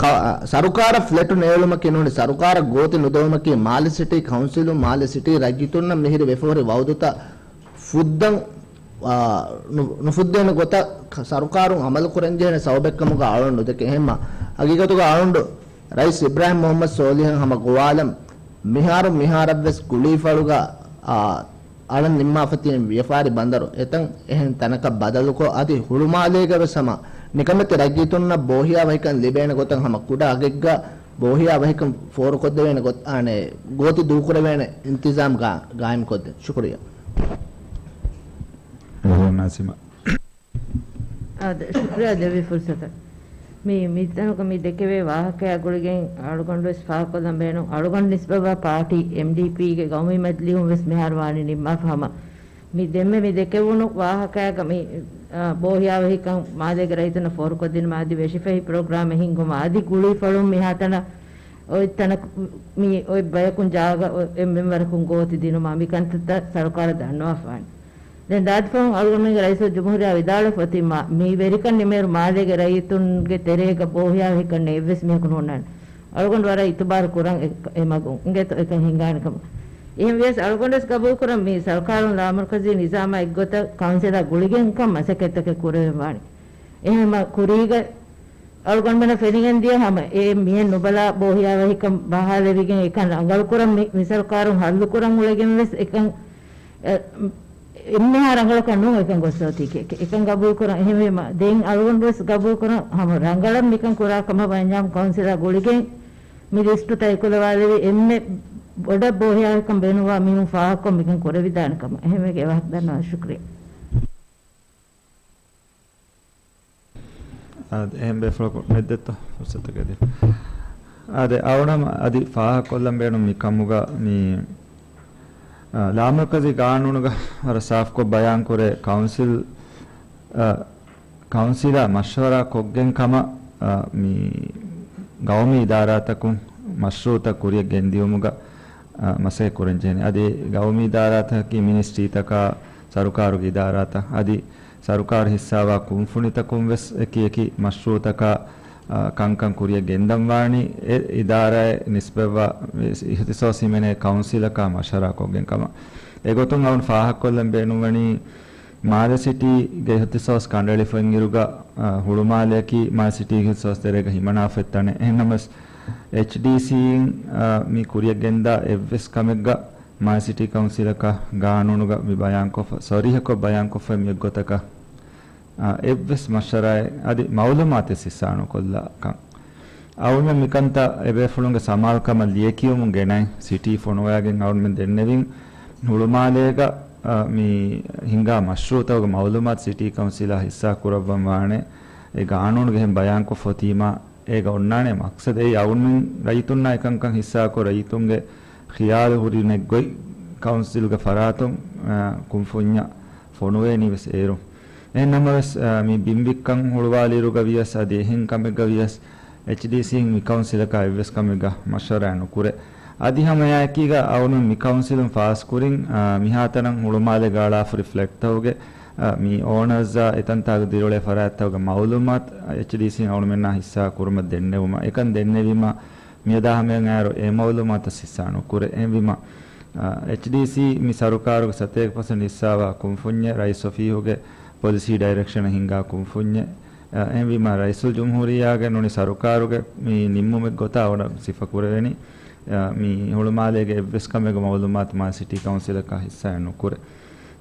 ކަ-، ސަރުކާރަށް ފްލެޓު ނޭޅުމަކީ ނޫނީ ސަރުކާރަށް ގޯތި ނުދެވުމަކީ މާލެ ސިޓީ ކައުންސިލުން މާލެ ސިޓީ ރައްޔިތުންނަށް މިހިރި ވެފަ ހުރި ވައުދުތައް ފުއްދަން، އާ، ނު-، ނުފުއްދޭނެ ގޮތަށް ކަ-، ސަރުކާރުން އަމަލު ކުރަންޖެހޭނެ ސަބަބެއްކަމުގަ އަޅުން ނުދެކެ. އެހެންމަ ހަގީގަތުގަ އަޅުން ރައީސް އިބްރާހިމް މުހައްމަދު ސޯލިހަށް ހަމަ ގޮވާލަން މިހާރު މިހާރަށްވެސް ގުޅީފަޅުގަ، އާ، އަޅަން ނިންމާފަ ތިބި ވިޔަފާރި ބަނދަރު އެތަން އެހެން ތަނަކަށް ބަދަލުކޮށް، އަދި ހުޅުމާލޭގަވެސް ހަމަ ނިކަމެތި ރައްޔިތުންނަށް ބޯހިޔާވަހިކަން ލިބޭނެ ގޮތަށް ހަމަ ކުޑަ އަގެއްގަ ބޯހިޔާވަހިކަން ފޯރުކޮށްދެވޭނެ ގޮތް، އާނެ، ގޯތި ދޫކުރެވޭނެ އިންތިޒާމް ގާ-، ގާއިމްކޮށްދޭން. ޝުކުރިއްޔާ. އެހެން ނާސިމާ. އާދެ، ޝުކުރިއްޔާ ދެއްވި ފުރުސަތަށް. މި، މިތަނުގަ މި ދެކެވޭ ވާހަކަޔާ ގުޅިގެން އަޅުގަނޑުވެސް ފާހަގަކޮށްލަން ބޭނުން. އަޅުގަނޑު ނިސްބަތްވާ ޕާޓީ އެމްޑީޕީގެ ގައުމީ މަޖިލީހުން ވެސް މިހާރު ވާނީ ނިންމާފަ ހަމަ. މި ދެންމެ މި ދެކެވުނު ވާހަކަޔާގަ މި، އާ، ބޯހިޔާވަހިކަން މާލޭގެ ރައްޔިތުންނަށް ފޯރުކޮށްދިނުމަށް އަދި ވެށިފަހި ޕްރޮގްރާމެއް ހިންގުމަށް އަދި ގުޅީފަޅުން މިހާތަނަށް އޮތް ތަނަކު މި އޮތް ބަޔަކުން ޖާގަ އޮ-، އެއް މެންބަރަކުން ގޯތި ދިނުމަށް މި ކަންތައްތައް ސަރުކާރަށް ދަންނަވާފާނެ. ދެން ދާދިފަހުން އަޅުގަނޑުމެންގެ ރައީސުލްޖުމްހޫރިއްޔާ ވިދާޅުވެފަ އޮތީމާ، މި ވެރިކަން ނިމޭއިރު މާލޭގެ ރައްޔިތުންގެ ތެރޭގަ ބޯހިޔާވަހިކަން އެއްވެސް މީހަކު ނޯންނާނެ. އަޅުގަނޑު ވަރަށް އިތުބާރު ކުރަން އެ، އެ މަގުން އިނގޭތޯ އެކަން ހިނގާނެ ކަމަށް. އެހެން ވިޔަސް އަޅުގަނޑުވެސް ގަބޫލުކުރަން މި ސަރުކާރުން ލާމަރުކަޒީ ނިޒާމާ އެއްގޮތަށް ކައުންސިލާ ގުޅިގެންކަން މަސައްކަތްތަކެއް ކުރެވެން ވާނެ. އެހެންމަ ކުރީގަ އަޅުގަނޑުމެންނަށް ފެނިގެން ދިޔަ ހަމަ އެ މިއެއް ނުބަލާ ބޯހިޔާވަހިކަން ބަހާލެވިގެން އެކަން ރަނގަޅުކުރަން މި، މި ސަރުކާރުން ހައްލުކުރަން އުޅެގެން ވެސް އެކަން އެ، އެންމެހާ ރަނގަޅަކަށް ނޫން އެކަން ގޮއްސަ އޮތީ ކެ-، ކެ-، އެކަން ގަބޫލުކުރަން. އެހެންވީމަ، ދެން އަޅުގަނޑު ވެސް ގަބޫލުކުރަން ހަމަ ރަނގަޅަށް މިކަން ކުރާ ކަމަށް ވަންޏާމު ކައުންސިލާ ގުޅިގެން މި ލިސްޓުތައް އެކުލަވާލެވި އެންމެ ބޮޑަށް ބޯހިޔާވަހިކަން ބޭނުންވާ މީހުން ފާހަގަކޮށް މިކަން ކުރެވިދާނެ ކަމަށް. އެހެންވެގެން އެވާހަކަ ދަންނަވާ. ޝުކުރިއްޔާ. އާދެ، އެހެން ބޭފުޅަކު މެއްދެއްތޯ ފުރުސަތަކަށް ދޭ. އާދެ، އަޅުގަނޑު އަދި ފާހަގަކޮށްލަން ބޭނުން މި ކަމުގަ މި، އާ، ލާމަރުކަޒީ ގާނޫނުގަ ވަރަށް ސާފުކޮށް ބަޔާންކުރޭ ކައުންސިލް، އާ، ކައުންސިލާ މަޝްވަރާ ކޮށްގެން ކަމަށް، އާ، މި ގައުމީ އިދާރާތަކުން މަޝްރޫއުތައް ކުރިޔަށް ގެންދިޔުމުގަ، އާ، މަސައްކަތް ކުރަންޖެހޭނެ. އަދި ގައުމީ އިދާރާތަކީ މިނިސްޓްރީތަކާ، ސަރުކާރުގެ އިދާރާތައް އަދި ސަރުކާރު ހިއްސާވާ ކުންފުނިތަކުން ވެސް އެކި އެކި މަޝްރޫއުތަކާ، އާ، ކަންކަން ކުރިޔަށް ގެންދަން ވާނީ އެ އިދާރާއެއް ނިސްބަތްވާ އިހްތިސޯސް ހިމެނޭ ކައުންސިލަކާ މަޝްވަރާ ކޮށްގެން ކަމަށް. އެގޮތުން އަޅުން ފާހަގަކޮށްލަން ބޭނުންވަނީ، މާލެ ސިޓީގެ އިހްތިސޯސް ކަނޑައެޅިފައި އިރުގަ، އާ، ހުޅުމާލެއަކީ މާލެ ސިޓީގެ އިހްތިސޯސް ތެރޭގަ ހިމަނާފައި ތަނެއް. އެހެންނަމަވެސް، އެޗްޑީސީއިން، އާ، މި ކުރިޔަށް ގެންދާ އެއްވެސް ކަމެއްގަ މާލެ ސިޓީ ކައުންސިލަކަށް ގާނޫނުގަ މި ބަޔާންކޮށްފަ، ސަރީހަކޮށް ބަޔާންކޮށްފައި މި އެއްގޮތަކަށް، އާ، އެއްވެސް މަޝްވަރާއެއް އަދި މައުލޫމާތެއް ހިއްސާ ނުކޮށްލާ ކަން. އަޅުމެން މިކަންތައް އެބޭފުޅުންގެ ސަމާލުކަމަށް ލިޔެކިޔުމުން ގެނައި ސިޓީ ފޮނުވައިގެން އަޅުމެން ދެންނެވިން ހުޅުމާލޭގަ އާ، މި ހިނގާ މަޝްރޫޢުތަކުގެ މައުލޫމާތު ސިޓީ ކައުންސިލާ ހިއްސާ ކުރައްވަން ވާނެ. އެ ގާނޫނުގެ އެހެން ބަޔާންކޮށްފަ އޮތީމާ އޭގަ އޮންނާނެ މަޤްޞަދު އެއީ އަޅުގަނޑުމެން ރައްޔިތުންނާ އެކަންކަން ހިއްސާކޮށް ރައްޔިތުންގެ ޚިޔާލު ހުރި ނެތް ގޮތް ކައުންސިލްގެ ފަރާތުން، އާ، ކުންފުންޏަށް ފޮނުވޭނީ ވެސް އޭރު. އެހެން ނަމަވެސް، އާ، މި ބިންވިއްކަން ހުޅުވާލިއިރުގަ ވިޔަސް އަދި އެހެން ކަމެއްގަ ވިޔަސް އެޗްޑީސީން މި ކައުންސިލަކާ އެއްވެސް ކަމެއްގަ މަޝްވަރާ ނުކުރޭ. އަދި ހަމައެއާއެކީގަ އަޅުގަނޑު މި ކައުންސިލުން ފާސްކުރިން، އާ، މިހާތަނަށް ހުޅުމާލޭގަ އަޅާފަ ހުރި ފްލެޓްތަކުގެ، އާ، މި އޯނަރސްއާ އެތަންތާގަ ދިރިއުޅޭ ފަރާތްތަކުގެ މައުލޫމާތު އެޗްޑީސީން އަޅުގަނޑުމެންނާ ހިއްސާ ކުރުމަށް ދެންނެވުމަށް. އެކަން ދެންނެވީމަ މިއަދާ ހަމަޔަށް އައިރު އެ މައުލޫމާތަށް ހިއްސާ ނުކުރޭ. އެހެންވީމަ، އާ، އެޗްޑީސީ މި ސަރުކާރުގެ ސަތޭކަ ޕަސެންޓް ހިއްސާވާ ކުންފުންޏެއް، ރައީސް އޮފީހުގެ ޕޮލިސީ ޑައިރެކްޝަނަށް ހިންގާ ކުންފުންޏެއް. އެހެންވީމަ، ރައީސުލްޖުމްހޫރިއްޔާގެ ނޫނީ ސަރުކާރުގެ މި ނިންމުމެއް ގޮތަށް އަޅުގަނޑަށް ސިފަ ކުރެވެނީ، އާ، މި ހުޅުމާލޭގެ އެއްވެސް ކަމެއްގެ މައުލޫމާތު މާލެ ސިޓީ ކައުންސިލަކާ ހިއްސާ ނުކުރޭ.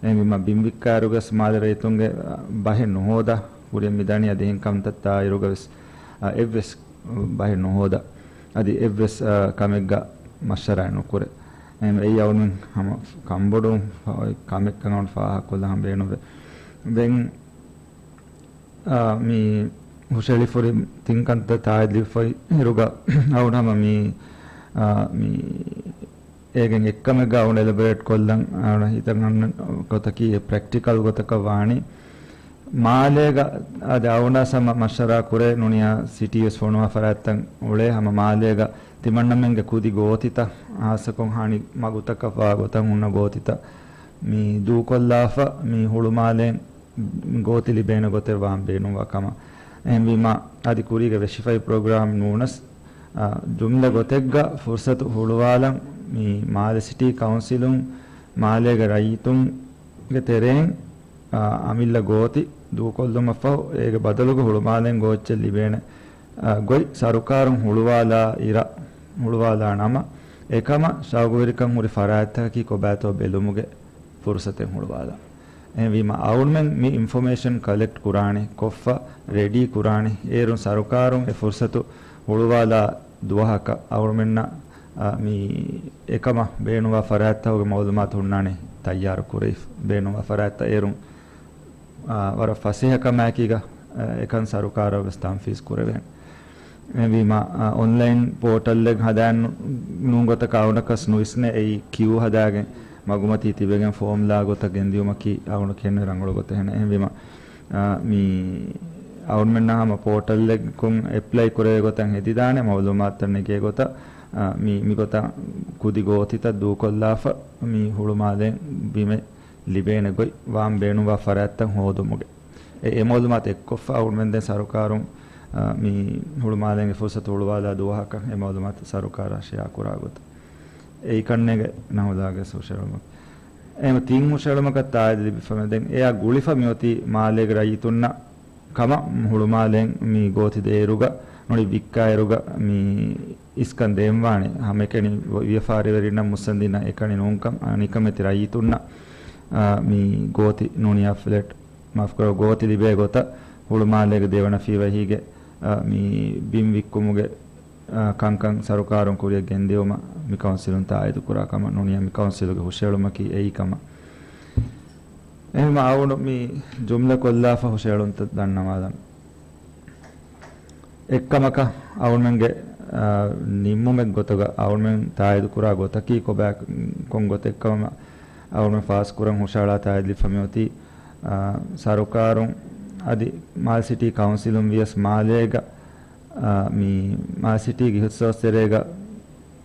އެހެންވީމަ، ބިންވިއްކާއިރުގަސް މާލެ ރައްޔިތުންގެ، އާ، ބަހެއް ނުހޯދާ ކުރިއަށް މިދަނީ. އަދި އެހެން ކަންތައްތާއިރުގަވެސް، އާ، އެއްވެސް ބަހެއް ނުހޯދާ. އަދި އެއްވެސް، އާ، ކަމެއްގަ މަޝްވަރާ ނުކުރޭ. އެހެން އެއީ އަޅުގަނޑު ހަމަ ކަންބޮޑުވުން ކަމެއްކަން އަޅުގަނޑު ފާހަގަކޮށްލަން ބޭނުންވޭ. ދެން، އާ، މި ހުށަހެޅިފަ ހުރި ތިން ކަންތައް ތާއީދު ލިބިފައި އިރުގަ އަޅުގަނޑު ހަމަ މި، އާ، މި އޭގެން އެއްކަމެއްގަ އަޅުގަނޑު އެލަބޮރޭޓް ކޮށްލަން އަޅުގަނޑަށް ހިތަށް އަންނަ ގޮތަކީ އެ ޕްރެކްޓިކަލް ގޮތަކަށް ވާނީ. މާލޭގަ އަދި އަޅުގަނޑާ ހަމަ މަޝްވަރާ ކުރޭ ނޫނީ ސިޓީ ވެސް ފޮނުވާ ފަރާތްތައް އުޅޭ ހަމަ މާލޭގަ ތިމަންނަމެންގެ ކުދި ގޯތިތައް ހާއްސަކޮށް ހަނި މަގުތަކަށް ވާ ގޮތަށް ހުންނަ ގޯތިތައް މި ދޫކޮށްލާފަ މި ހުޅުމާލޭން ގޯތި ލިބޭނެ ގޮތެއް ވާން ބޭނުންވާ ކަމަށް. އެހެންވީމަ، އަދި ކުރީގެ ވެށިފައި ޕްރޮގްރާމް ނޫނަސް، އާ، ޖުމްލަ ގޮތެއްގަ ފުރުސަތު ހުޅުވާލަން މި މާލެ ސިޓީ ކައުންސިލުން މާލޭގެ ރައްޔިތުންގެ ތެރެއިން، އާ، އަމިއްލަ ގޯތި ދޫކޮށްލުމަށްފަހު އޭގެ ބަދަލުގަ ހުޅުމާލޭން ގޯއްޗެއް ލިބޭނެ، އާ، ގޮތް ސަރުކާރުން ހުޅުވާލާ އިރަށް ހުޅުވާލާ ނަމަ، އެކަމަށް ޝައުގުވެރިކަން ހުރި ފަރާތްތަކަކީ ކޮބާތޯ ބެލުމުގެ ފުރުސަތެއް ހުޅުވާލަން. އެހެންވީމަ، އަޅުގަނޑުމެން މި އިންފޮމޭޝަން ކަލެކްޓް ކުރާނީ ކޮށްފަ ރެޑީ ކުރާނީ. އޭރުން ސަރުކާރުން އެ ފުރުސަތު ހުޅުވާލާ ދުވަހަކަށް އަޅުގަނޑުމެންނަށް، އާ، މި އެކަމަށް ބޭނުންވާ ފަރާތްތަކުގެ މައުލޫމާތު ހުންނާނީ ތައްޔާރު ކުރެވިފަ. ބޭނުންވާ ފަރާތްތައް އޭރުން، އާ، ވަރަށް ފަސޭހަ ކަމާއެކީގަ، އާ، އެކަން ސަރުކާރަށް ވެސް ތަންފީޒް ކުރެވޭނެ. އެހެންވީމަ، އާ، އޮންލައިން ޕޯޓަލްއެއް ހަދާން ނޫ-، ނޫން ގޮތަކަށް އަޅުގަނޑަކަސް ނުވިސްނޭ. އެއީ ކިއު ހަދާގެން މަގުމަތީ ތިބެގެން ފޯމްލާ ގޮތަށް ގެންދިޔުމަކީ އަޅުގަނޑު ކެންނެ ރަނގަޅު ގޮތެއް ހެނެއް. އެހެންވީމަ، އާ، މި އަޅުގަނޑުމެންނާ ހަމަ ޕޯޓަލްއެއްކޮށް އެޕްލައި ކުރެވޭ ގޮތަށް ހެދިދާނެ މައުލޫމާތުތައް ނެގޭ ގޮތަށް، އާ، މި، މިގޮތަށް ކުދި ގޯތިތައް ދޫކޮށްލާފަ މި ހުޅުމާލެ ބިމެއް ލިބޭނެ ގޮތް ވާން ބޭނުންވާ ފަރާތްތައް ހޯދުމުގެ. އެ، އެ މައުލޫމާތު އެއްކޮށްފަ އަޅުގަނޑުމެން ދެން ސަރުކާރުން، އާ، މި ހުޅުމާލޭންގެ ފުރުސަތު ހުޅުވާލާ ދުވަހަކަށް އެ މައުލޫމާތު ސަރުކާރާ ޝެއާ ކުރާ ގޮތަށް. އެއީ ކަންނޭނގެ ނަހުލާގެ ހުށަހެޅުމަކީ. އެހެން ތިން ހުށަހެޅުމަކަށް ތާއީދު ލިބިފަ މެދެން އެއާ ގުޅިފަ މިއޮތީ މާލޭގެ ރައްޔިތުންނަށް ކަމަށް ހުޅުމާލޭން މި ގޯތި ދޭއިރުގަ ނޫނީ ވިއްކާއިރުގަ މި އިސްކަން ދޭންވާނެ. ހަމައެކަނި ވިޔަފާރިވެރިންނަށް މުއްސަނދިންނަށް އެކަނި ނޫންކަން އަނިކަމެތި ރައްޔިތުންނަށް، އާ، މި ގޯތި ނޫނިޔާ ފްލެޓް، މާފުކުރާ، ގޯތި ލިބޭ ގޮތަށް ހުޅުމާލޭގެ ދެވަނަ ފީވަހީގެ، އާ، މި ބިން ވިއްކުމުގެ، އާ، ކަންކަން ސަރުކާރުން ކުރިއަށް ގެންދިޔުމަށް މި ކައުންސިލުން ތާއީދު ކުރާ ކަމަށް ނޫނިޔާ މި ކައުންސިލުގެ ހުށަހެޅުމަކީ އެއީ ކަމަށް. އެހެންވީމަ އަޅުގަނޑު މި ޖުމްލަ ކޮށްލާފަ ހުށަހެޅުންތައް ދަންނަވާލަން. އެއްކަމަކަށް އަޅުގަނޑުމެންގެ، އާ، ނިންމުމެއް ގޮތުގަ އަޅުގަނޑުމެން ތާއީދު ކުރާ ގޮތަކީ ކޮބާ-، ކޮން ގޮތެއްކަމަށް އަޅުގަނޑުމެން ފާސްކުރަން ހުށަހަޅާ ތާއީދު ލިބިފަ މިއޮތީ، އާ، ސަރުކާރުން އަދި މާލެ ސިޓީ ކައުންސިލުން ވިޔަސް މާލޭގަ، އާ، މި މާލެ ސިޓީގެ ހިއްސޯސްތެރޭގަ،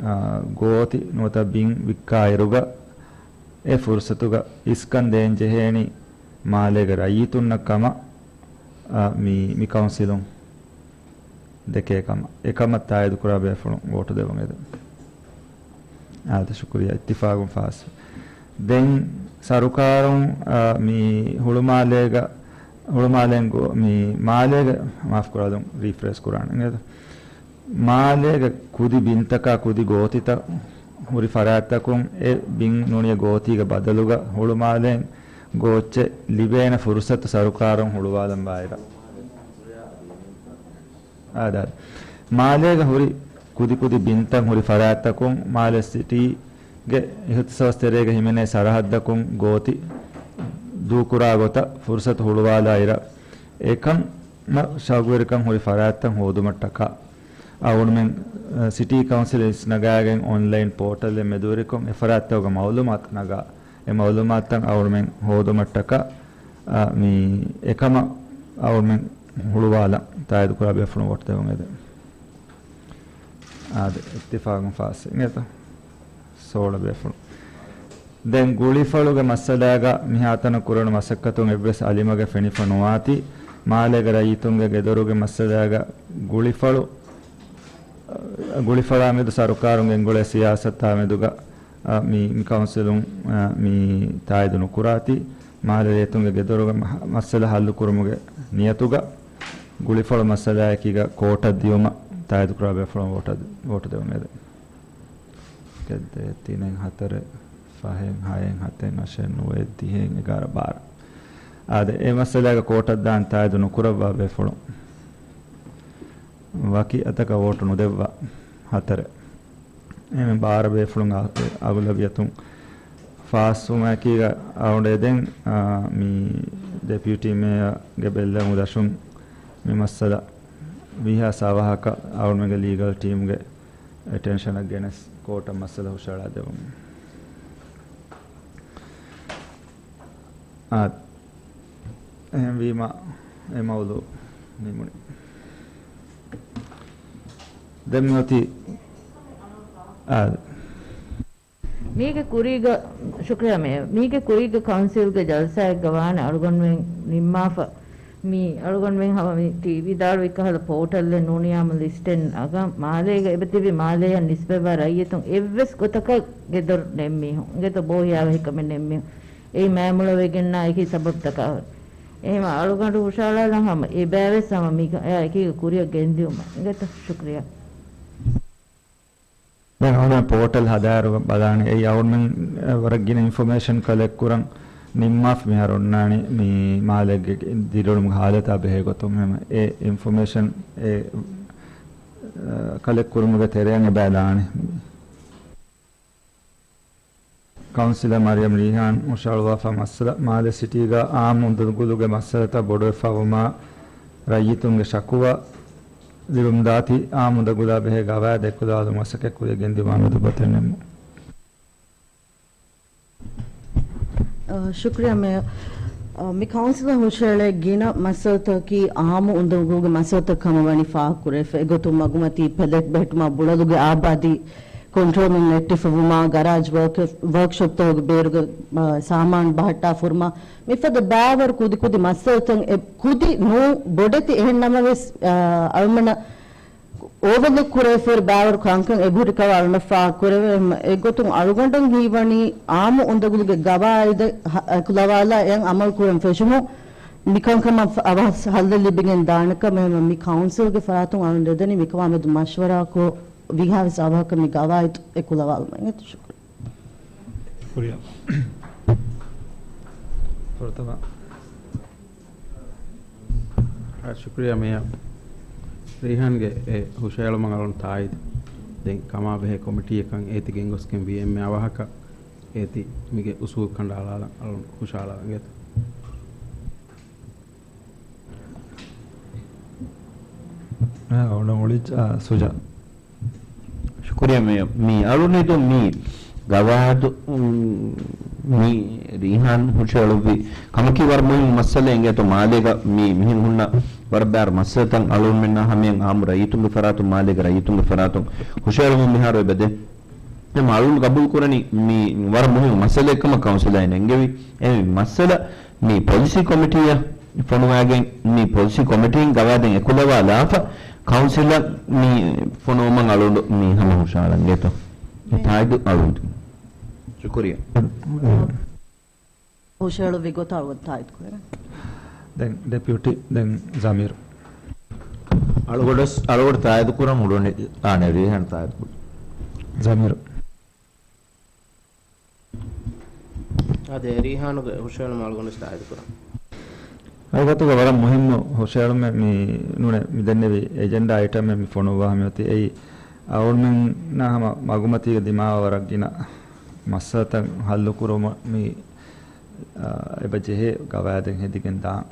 އާ، ގޯތި ނުވަތަ ބިން ވިއްކާއިރުގަ އެ ފުރުސަތުގަ އިސްކަން ދޭން ޖެހޭނީ މާލޭގެ ރައްޔިތުންނަށް ކަމަށް، އާ، މި، މި ކައުންސިލުން ދެކޭ ކަމަށް. އެކަމަށް ތާއީދު ކުރާ ބޭފުޅުން ވޯޓު ދެވުން އެދެން. އާދެ، ޝުކުރިއްޔާ. އިއްތިފާގުން ފާސް. ދެން ސަރުކާރުން، އާ، މި ހުޅުމާލޭގަ، ހުޅުމާލޭން ގޯ-، މި މާލޭގަ، މާފު ކުރާލަން، ރީފްރޭސް ކުރާނެ. އިނގޭތަ؟ މާލޭގެ ކުދި ބިންތަކާ ކުދި ގޯތިތައް ހުރި ފަރާތްތަކުން އެ ބިން ނޫނިޔަ ގޯތީގެ ބަދަލުގަ ހުޅުމާލޭން ގޯއްޗެއް ލިބޭނެ ފުރުސަތު ސަރުކާރުން ހުޅުވާލަން ވާއިރަށް. އާދެ، އާދެ. މާލޭގަ ހުރި ކުދި ކުދި ބިންތައް ހުރި ފަރާތްތަކުން މާލެ ސިޓީ ގެ އިހުތިސޯސް ތެރޭގަ ހިމެނޭ ސަރަހައްދަކުން ގޯތި ދޫކުރާ ގޮތަށް ފުރުސަތު ހުޅުވާލާ އިރަށް، އެކަން ޝައުގުވެރިކަން ހުރި ފަރާތްތައް ހޯދުމަށްޓަކާ، އަޅުގަނޑުމެން، އަ، ސިޓީ ކައުންސިލް އިސްނަގާގެން އޮންލައިން ޕޯޓަލެއް މެދުވެރިކޮށް، އެ ފަރާތްތަކުގެ މައުލޫމާތު ނަގާ، އެ މައުލޫމާތުތައް އަޅުގަނޑުމެން ހޯދުމަށްޓަކާ، އަ، މި އެކަމަށް އަޅުގަނޑުމެން ހުޅުވާލަން ތާއީދުކުރާ ބޭފުޅުން ވޯޓު ދެވުން އެދެން. އާދެ، އިއްތިފާގުން ފާސް އިނގޭތޯ؟ ސޯޅަ ބޭފުޅުން. ދެން ގުޅިފަޅުގެ މައްސަލާގަ މިހާތަނަށް ކުރެވުނު މަސައްކަތުން އެއްވެސް އަލިމަގެއް ފެނިފަ ނުވާތީ، މާލޭގެ ރައްޔިތުންގެ ގެދޮރުގެ މައްސަލާގަ ގުޅިފަޅު، ގުޅިފަޅާ މެދު ސަރުކާރުން ގެންގުޅޭ ސިޔާސަތާ މެދުގަ، އަ، މި، މި ކައުންސިލުން، އަ، މި ތާއީދު ނުކުރާތީ، މާލޭ ރައްޔިތުންގެ ގެދޮރުގެ މަ-، މައްސަލަ ހައްލުކުރުމުގެ ނިޔަތުގަ، ގުޅިފަޅު މައްސަލާއެކީގަ ކޯޓަށް ދިޔުމަށް ތާއީދުކުރާ ބޭފުޅުން ވޯޓަށް، ވޯޓު ދެވުން އެދެން. އެއް، ދޭއް، ތިނެއް، ހަތަރެއް، ފަހެއް، ހައެއް، ހަތެއް، އަށެއް، ނުވައެއް، ދިހައެއް، އެގާރަ، ބާރަ. އާދެ، އެ މައްސަލާގަ ކޯޓަށް ދާން ތާއީދު ނުކުރައްވާ ބޭފުޅުން ވަކި އަތަކަށް ވޯޓު ނުދެއްވާ، ހަތަރެއް. އެހެން ބާރަ ބޭފުޅުން އަ-، އެ އަޣުލަބިއްޔަތުން ފާސްވުމާއެކީގަ އަޅުގަނޑު އެދެން، އާ، މި ޑެޕިއުޓީ މޭޔަރގެ ބެއްލެވުމުގެ ދަށުން މި މައްސަލަ ވީހާވެސް އަވަހަކަށް އަޅުގަނޑުމެންގެ ލީގަލް ޓީމްގެ އެޓެންޝަނަށް ގެނެސް ކޯޓަށް މައްސަލަ ހުށަހަޅާ ދެވުން. އާ، އެހެންވީމަ އެ މައުޟޫ ނިމުނީ. ދެން މިއޮތީ، އާ، މީގެ ކުރީގަ، ޝުކްރިޔާ މޭޔަރ. މީގެ ކުރީގަ ކައުންސިލްގެ ޖަލްސާއެއްގަ ވާނެ އަޅުގަނޑުމެން ނިންމާފަ. މި އަޅުގަނޑުމެން ހަމަ މި ތި ވިދާޅުވި ކަހަލަ ޕޯޓަލްއެއް ނޫނިއްޔާމު ލިސްޓެއް ނަގާ، މާލޭގަ އެބަތިބި މާލޭއަށް ނިސްބަތްވާ ރައްޔިތުން އެއްވެސް ގޮތަކަށް ގެދޮރު ނެތް މީހުން، އިނގޭތޯ، ބޯހިޔާވަހިކަމެއް ނެތް މީހުން އެއީ މައިމުޅަވެގެންނާ އެކި ސަބަބުތަކާ. އެހެންވެ އަޅުގަނޑު ހުށަހަޅާލަން ހަމަ އެބައިވެސް ހަމަ މި އެކީގަ ކުރިއަށް ގެންދިއުމަށް. އިނގޭތޯ، ޝުކްރިޔާ. ދެން އަޅުގަނޑު ޕޯޓަލް ހަދާއިރު ބަލާނީ އެއީ އަޅުގަނޑުމެން ވަރަށް ގިނަ އިންފޮމޭޝަން ކަލެކްޓް ކުރަން ނިންމާފަ މިހާރު އޮންނާނީ މި މާލޭގެ ދިރިއުޅުމުގެ ހާލަތާ ބެހޭ ގޮތުން. އެހެން އެ އިންފޮމޭޝަން އެ، އަ، ކަލެކްޓް ކުރުމުގެ ތެރެއަށް އެބައި ލާނީ. ކައުންސިލަރ މަރިޔަމް ރީހާން ހުށަހަޅުވާފަ މައްސަލަ، މާލެ ސިޓީގަ އާއްމު އުނދަގުލުގެ މައްސަލަތައް ބޮޑުވެފަ ވުމާ، ރައްޔިތުންގެ ޝަކުވާ ލިބުމުންދާތީ، އާއްމު އުނދަގުލާ ބެހޭ ގަވާއިދު އެކުލަވާލުމަށް މަސައްކަތް ކުރިއަށް ގެންދިއުމާ މެދު ބަތެއް ނެއްމުން. އަ، ޝުކްރިޔާ މޭޔަރ. އަ، މި ކައުންސިލަށް ހުށައެޅޭ ގިނަ މައްސަލަތަކީ އާއްމު އުނދަގުލުގެ މައްސަލަތައް ކަމަށް ވަނީ ފާހަގަކުރެވިފަ. އެގޮތުން މަގުމަތީ ޕެލެޓް ބެހެއްޓުމާ ބުޅަލުގެ އާބާދީ ކޮންޓްރޯލުން ނެއްޓިފަ ވުމާ، ގަރާޖް ވަރކް، ވަރކްޝޮޕްތަކުގެ ބޭރުގެ، އަ، ސާމާނު ބަހައްޓާ ފުރުމާ، މިފަދަ ބައިވަރު ކުދިކުދި މައްސަލަތައް އެ ކުދި ނޫ ބޮޑެތި. އެހެން ނަމަވެސް، އަ، އަޅުމެނަށް އޯވަލު ކުރެވިފައި ބައިވަރު ކަންކަން އެބަހުރި ކަމަށް އަޅުގަނޑަށް ފާހަގަކުރެވޭ. އެގޮތުން އަޅުގަނޑަށް ހީވަނީ އާއްމު އުނދަގުލުގެ ގަވާއިދަށް ހަ-، އެކުލަވާލާ އެއަށް އަމަލު ކުރަން ފެށުމުން މިކަންކަމަށް އަވަހަށް ހައްލެއް ލިބިގެން ދާނެކަމަށް. އެހެންވެ މި ކައުންސިލްގެ ފަރާތުން އަޅުގަނޑު ދެދެނީ މިކަމާ މެދު މަޝްވަރާކޮށް ވީހާވެސް އަވަހަކަށް މި ގަވާއިދު އެކުލަވާލުމަށް. އިނގޭތޯ، ޝުކުރިއްޔާ. ޝުކުރިއްޔާ. ފުރަތަމަ އާ، ޝުކުރިއްޔާ މޭޔަރ. ރީހާންގެ އެ ހުށައެޅުމަށް އަޅުން ތާއީދު. ދެން ކަމާބެހޭ ކޮމިޓީއަކަށް އޭތި ގެންގޮސްގެން ވީ އެމްއޭ އަވަހަކަށް އޭތި މީގެ އުސޫލް ކަނޑައަޅާލަން އަޅުން ހުށައަޅާލަން އިނގޭތޯ. އާ، އޮނަ އޮޅި، އާ، ސުޖާ. ޝުކުރިއްޔާ މޭޔަރ. މި އަޅުން ހެދުން މި ގަވާއިދު، މި ރީހާން ހުށައެޅުއްވި ކަމަކީ ވަރަށް މުހިންމު މައްސަލައެއް އިނގޭތޯ. މާލޭގަ މި މިހެން ހުންނަ ވަރަށް ބާރު މައްސަލަތައް އަޅުންމެންނާ ހަމަޔަށް އާއްމު ރައްޔިތުންގެ ފަރާތުން، މާލޭގެ ރައްޔިތުންގެ ފަރާތުން ހުށައެޅުމުން މިހާރު އެބަދޭ. އެމަ އަޅުން ގަބޫލު ކުރަނީ މި ވަރަށް މުހިންމު މައްސަލައެއް ކަމަށް ކައުންސިލާއިން އެންގެވި. އެ މައްސަލަ މި ޕޮލިސީ ކޮމިޓީއަށް ފޮނުވާގެން، މި ޕޮލިސީ ކޮމިޓީން ގަވާއިދެއް އެކުލަވާލާފަ، ކައުންސިލަށް މި ފޮނުވުމަށް އަޅުގަނޑު މި ހަމަ ހުށަހަޅަން އިނގޭތޯ. މި ތާއީދު އަޅުގަނޑު. ޝުކުރިއްޔާ. ހުށަހެޅުއްވި ގޮތަށް އަޅުގަނޑު ތާއީދު ކުރަން. ދެން ޑެޕިއުޓީ، ދެން ޒަމީރު. އަޅުގަނޑު، އަޅުގަނޑު ތާއީދު ކުރަން އުޅުނީ. އާނެ، ރީހާން ތާއީދު ކުރަން. ޒަމީރު. އާދެ، ރީހާނުގެ ހުށަހެޅުމަށް އަޅުގަނޑު ތާއީދު ކުރަން. ހަގީގަތުގަ ވަރަށް މުހިއްމު ހުށަހެޅުމެއް މި ނޫނޭ، މި ދެންނެވި އެޖެންޑާ އައިޓަމެއް މި ފޮނުއްވާ ހަމަ އޮތީ. އެއީ އަޅުގަނޑުމެންނާ ހަމަ މަގުމަތީގަ ދިމާވާ ވަރަށް ގިނަ މައްސަލަތައް ހައްލުކުރުމަށް މި، އާ، އެބަ ޖެހޭ ގަވާއިދެއް ހެދިގެން ދާން.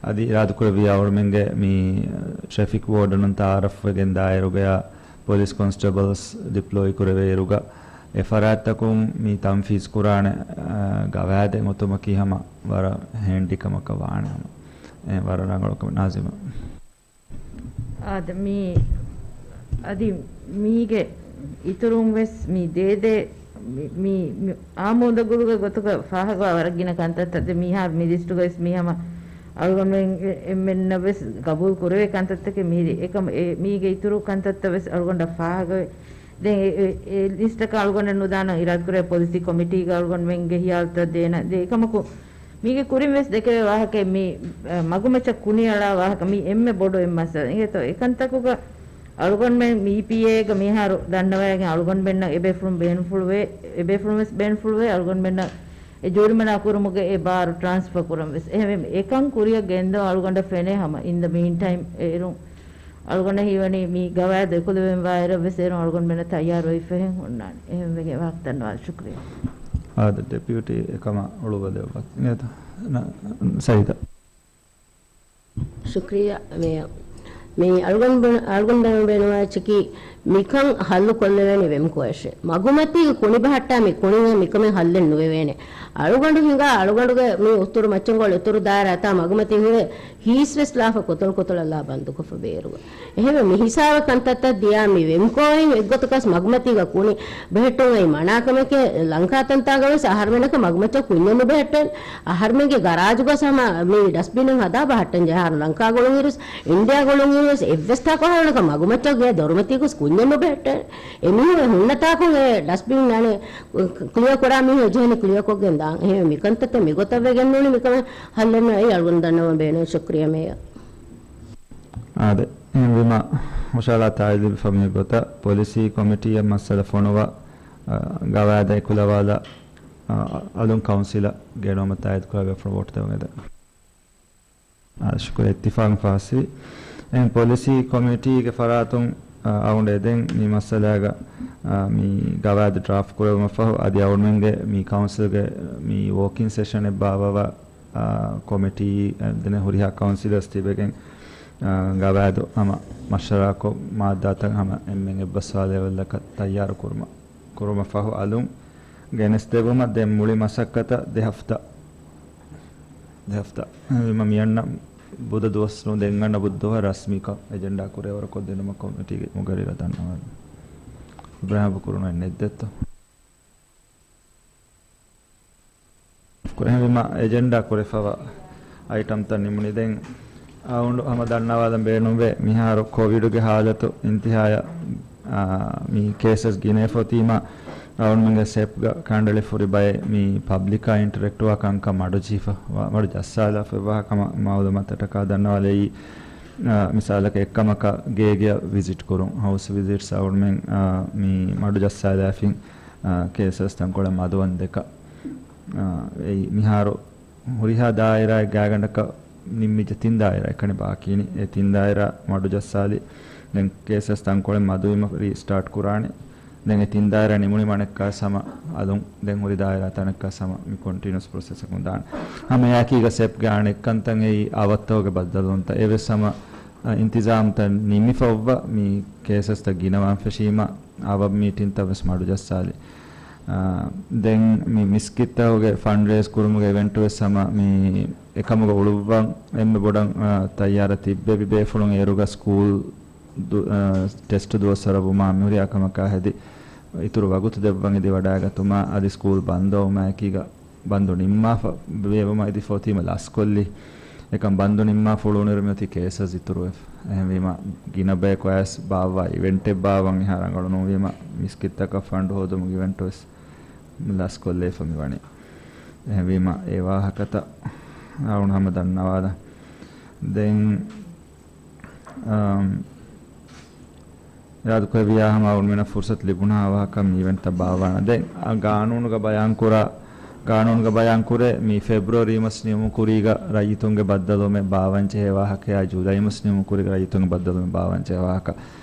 އަދި އިރާދަކުރެއްވިއްޔާ އަޅުމެންގެ މި ޓްރެފިކް ވޯޑަނުން ތައާރަފްވެގެން ދާއިރުގަޔާ ޕޮލިސް ކޮންސްޓޭބަލްސް ޑިޕްލޮއި ކުރެވޭއިރުގަ އެ ފަރާތްތަކުން މި ތަންފީޒް ކުރާނެ، އާ، ގަވާއިދެއް އޮތުމަކީ ހަމަ ވަރަށް ހޭންޑި ކަމަކަށް ވާނެ ހަމަ. އެ ވަރަށް ރަނގަޅު ކަމެއް ނާޒިމާ. އާދެ، މީ އަދި މީގެ އިތުރުން ވެސް މި ދޭދޭ މި، މި، މި އާއްމު އުނދަގުލުގެ ގޮތުގަ ފާހަގަވާ ވަރަށް ގިނަ ކަންތައްތައް. ދެ މިހާރު މި ލިސްޓުގަ ވެސް މީ ހަމަ އަޅުގަނޑުމެން އެންމެންނަށް ވެސް ގަބޫލު ކުރެވޭ ކަންތައްތަކެއް މީ. އެކަމަ އެ މީގެ އިތުރު ކަންތައްތައް ވެސް އަޅުގަނޑަށް ފާހަގަވޭ. ދެން އެ، އެ، އެ ލިސްޓަކަށް އަޅުގަނޑަށް ނުދާނަން އިރާދަކުރޭ ޕޮލިސީ ކޮމިޓީގަ އަޅުގަނޑުމެންގެ ހިޔާލުތައް ދޭނަން. ދެ އެކަމަކު މީގެ ކުރިން ވެސް ދެކެވޭ ވާހަކައެއް މި، އަ، މަގުމައްޗަށް ކުނިއަޅާ ވާހަކަ މީ އެންމެ ބޮޑު އެއް މައްސަލަ. އިނގޭތޯ އެކަންތަކުގަ އަޅުގަނޑުމެން މި އީޕީއޭގަ މިހާރު ދަންނަވައިގެން އަޅުގަނޑުމެންނަށް އެބޭފުޅުން ބޭނުންފުޅުވޭ، އެބޭފުޅުން ވެސް ބޭނުންފުޅުވޭ އަޅުގަނޑުމެންނަށް އެ ޖޫރިމަނާ ކުރުމުގެ އެ ބާރު ޓްރާންސްފަ ކުރަން ވެސް. އެހެންވެ އެކަން ކުރިއަށް ގެންދަވަން އަޅުގަނޑަށް ފެނޭ ހަމަ. އިން ދަ މީން ޓައިމް އޭރުން އަޅުގަނޑަށް ހީވަނީ މި ގަވާއިދު އެކުލެވެން ވާއިރަށް ވެސް އޭރުން އަޅުގަނޑުމެންނަށް ތައްޔާރުވެފަ ހެން ހުންނާނެ. އެހެންވެގެން ވާހަކަ ދަންނަވާލަ. ޝުކްރިއްޔާ. އާދެ، ޑެޕިއުޓީ އެކަމަށް އުޅުއްވަލެއްވަ. އިނގޭތަ؟ ނަ-، ސައީދާ. ޝުކްރިއްޔާ މޭޔަރ. މި އަޅުގަނޑު ބޭ-، އަޅުގަނޑު ބޭނުންވާ އެއްޗަކީ މިކަން ހައްލު ކޮށްލެވޭނީ ވެމްކޯއަށޭ. މަގުމަތީގެ ކުނި ބަހައްޓާ މި ކުނިއެއް މިކަމެއް ހައްލެއް ނުވެވޭނެ. އަޅުގަނޑު ހިނގާ އަޅުގަނޑުގެ މި އުތުރު މައްޗަންގޮޅި އުތުރު ދާއިރާތާ މަގުމަތީ ހުރެ ހީސް ވެސް ލާފަ ކޮތަޅު ކޮތަޅަށް ލާ ބަންދުކޮށްފަ ބޭރުގަ. އެހެންވެ މި ހިސާބަށް ކަންތައްތައް ދިޔާ މި ވެމްކޯއިން އެއްގޮތަކަސް މަގުމަތީގަ ކުނި ބެހެއްޓުން އައި މަނާކަމެކޭ. ލަންކާ ތަންތާގަ ވެސް އަހަރުމެނަކަށް މަގުމައްޗަށް ކުންޏެއް ނުބެހެއްޓޭނެ. އަހަރުމެންގެ ގަރާޖުގަސް ހަމަ މި ޑަސްބިނެއް ހަދާ ބަހައްޓަން ޖެހޭ. އަހަރު ލަންކާ ގުޅުން އިރުސް، އިންޑިއާ ގުޅުން އިރުސް އެއްވެސް ތާކު އަހަރުނަކަށް މަގުމައްޗަށް ގޭ ދޮރުމަތީގަސް ކުންޏެއް ނުބެހެއްޓޭނެ. އެމީހުން އެ ހުންނަ ތާކުން އެ ޑަސްބިން އަނެއް ކްލިއަރ ކުރާ މީހުން އެޖެހެނީ ކްލިއަރ ކޮށްގެން ދާން. އެހެންވެ މިކަންތައްތައް މިގޮތަށް ވެގެން ނޫނީ މިކަމެއް ހައްލެއް ނުވެ. އަޅުގަނޑު ދަންނަވަން ބޭނުން. ޝުކްރިއްޔާ މޭޔަރ. އާދެ، އެހެންވީމަ ހުށަހަޅާ ތާއީދު ލިބިފަ މި ގޮތަށް ޕޮލިސީ ކޮމިޓީއަށް މައްސަލަ ފޮނުވާ، އަ، ގަވާއިދަށް އެކުލަވާލާ، އަ، އަލުން ކައުންސިލަށް ގެނައުމަށް ތާއީދު ކުރާ ބޭފުޅުން ވޯޓް ދެވަން އެދެން. އާ، ޝުކުރިއްޔާ އިއްތިފާގުން ފާސްވި. އެހެން ޕޮލިސީ ކޮމިޓީގެ ފަރާތުން، އަ، އަޅުގަނޑު އެދެން މި މައްސަލާގަ، އަ، މި ގަވާއިދު ޑްރާފްޓް ކުރެވުމަށްފަހު އަދި އަޅުގަނޑުމެންގެ މި ކައުންސިލްގެ މި ވޯކިން ސެޝަނެއް ބާއްވަވާ، އާ، ކޮމިޓީ، އަ، ދެނެ ހުރިހާ ކައުންސިލަރސް ތިބެގެން، އާ، ގަވާއިދު ހަމަ މަޝްވަރާކޮށް މާއްދާތައް ހަމަ އެންމެން އެއްބަސްވާ ލެވެލްއަކަށް ތައްޔާރު ކުރުމަށް، ކުރުމަށްފަހު އަލުން ގެނެސްދެއްވުމަށް ދެން މުޅި މަސައްކަތަށް ދެ ހަފްތާ، ދެ ހަފްތާ. އެހެންވީމަ މިއަންނަ ބުދަ ދުވަސް ނޫން ދެން އަންނަ ބުދަ ދުވަހަށް ރަސްމީކޮށް އެޖެންޑާ ކުރިއަރުކޮށްދިނުމަށް ކޮމިޓީގެ މުގައްރިރަށް ދަންނަވަން. އިބްރާހިމް ބުކުރުނު އެއް ނެއްދެއްތޯ؟ އެހެންވީމަ އެޖެންޑާ ކުރެފަވާ އައިޓަމްތައް ނިމުނީ. ދެން އަޅުގަނޑު ހަމަ ދަންނަވާލަން ބޭނުންވޭ، މިހާރު ކޮވިޑުގެ ހާލަތު އިންތިހާޔަށް، އާ، މި ކޭސަސް ގިނައިފަ އޮތީމަ، އަޅުގަނޑުމެންގެ ސެޕްގަ ކަނޑައެޅިފަ ހުރި ބައެއް މި ޕަބްލިކާ އިންޓަރެކްޓްވާ ކަންކަން މަޑުޖެހިފަ، މަޑު ޖައްސާލާފަ އެއްވާހަކަ މަ-، މައުލޫމާތަށްޓަކާ ދަންނަވާލައި، އާ، މިސާލަކަށް އެއްކަމަކަށް ގޭގެއަށް ވިޒިޓް ކުރުން، ހައުސް ވިޒިޓްސް އަޅުގަނޑުމެން، އާ، މި މަޑު ޖައްސާލާފިން، އާ، ކޭސަސް ތަންކޮޅެއް މަދުވަން ދެކަ. އާ، އެއީ މިހާރު ހުރިހާ ދާއިރާއެއް ގާތްގަނޑަކަށް ނިންމިއްޖެ ތިން ދާއިރާ އެކަނި ބާކީނި. އެ ތިން ދާއިރާ މަޑުޖައްސާލި. ދެން ކޭސަސް ތަންކޮޅެއް މަދުވީމަ ރީސްޓާޓް ކުރާނެ. ދެން އެ ތިން ދާއިރާ ނިމުނި މަނެއްކާ ހަމަ އަލުން ދެން ހުރި ދާއިރާ ތަނެއްކާ ހަމަ މި ކޮންޓިނިއުސް ޕްރޮސެސަކުން ދާނެ. ހަމަ އެއާއެކީގަ ސެޕްގެ އަނެއްކަންތައް އެއީ އަވަށްތަކުގެ ބައްދަލުވުންތައް. އެވެސް ހަމަ، އަ، އިންތިޒާމްތައް ނިމިފަ އޮއްވަ މި ކޭސަސްތައް ގިނަވާން ފެށީމަ އަވަށް މީޓިންތައް ވެސް މަޑުޖައްސާލި. އާ، ދެން މި މިސްކިތްތަކުގެ ފަންޑްރޭސް ކުރުމުގެ އިވެންޓް ވެސް ހަމަ މި އެކަމުގަ އުޅުއްވަން އެންމެ ބޮޑަށް، އާ، ތައްޔާރަށް ތިއްބެވި ބޭފުޅުން އޭރުގަ ސްކޫލް ދު-، އާ، ޓެސްޓް ދުވަސްވަރަށް ވުމާ މިހުރިހާ ކަމަކާ ހެދި އިތުރު ވަގުތު ދެއްވަން އެދި ވަޑައިގަތުމާ އަދި ސްކޫލް ބަންދުވުމާއެކީގަ ބަންދު ނިންމާފަ ބޭއްވުމަށް އެދިފަ އޮތީމަ ލަސްކޮށްލި. އެކަން ބަންދު ނިންމާފަ އުޅުނުއިރު މިއޮތީ ކޭސަސް އިތުރުވެފަ. އެހެންވީމަ ގިނަ ބަޔަކު އައިސް ބާއްވާ އިވެންޓެއް ބާއްވަން އެހާ ރަނގަޅު ނުވީމަ މިސްކިތްތަކަށް ފަންޑް ހޯދުމުގެ އިވެންޓް ވެސް ލަސްކޮށްލައިފަ މިވަނީ. އެހެންވީމަ އެ ވާހަކަތައް އަޅުގަނޑު ހަމަ ދަންނަވާލަން. ދެން، އަމް، އިރާދަކުރެއްވިއްޔާ ހަމަ އަޅުގަނޑުމެންނަށް ފުރުސަތު ލިބުނުހާ ވާހަކަ މި އިވެންޓްތައް ބާއްވާނަން. ދެން ގާނޫނުގަ ބަޔާންކުރާ، ގާނޫނުގަ ބަޔާންކުރޭ މި ފެބްރުއަރީ މަސް ނިމުމުގެ ކުރީގަ ރައްޔިތުންގެ ބައްދަލުވުމެއް ބާއްވަންޖެހޭ ވާހަކަޔާ، ޖޫލައީ މަސް ނިމުމުގެ ކުރީގަ ރައްޔިތުންގެ ބައްދަލުވުމެއް ބާއްވަންޖެހޭ ވާހަކަ.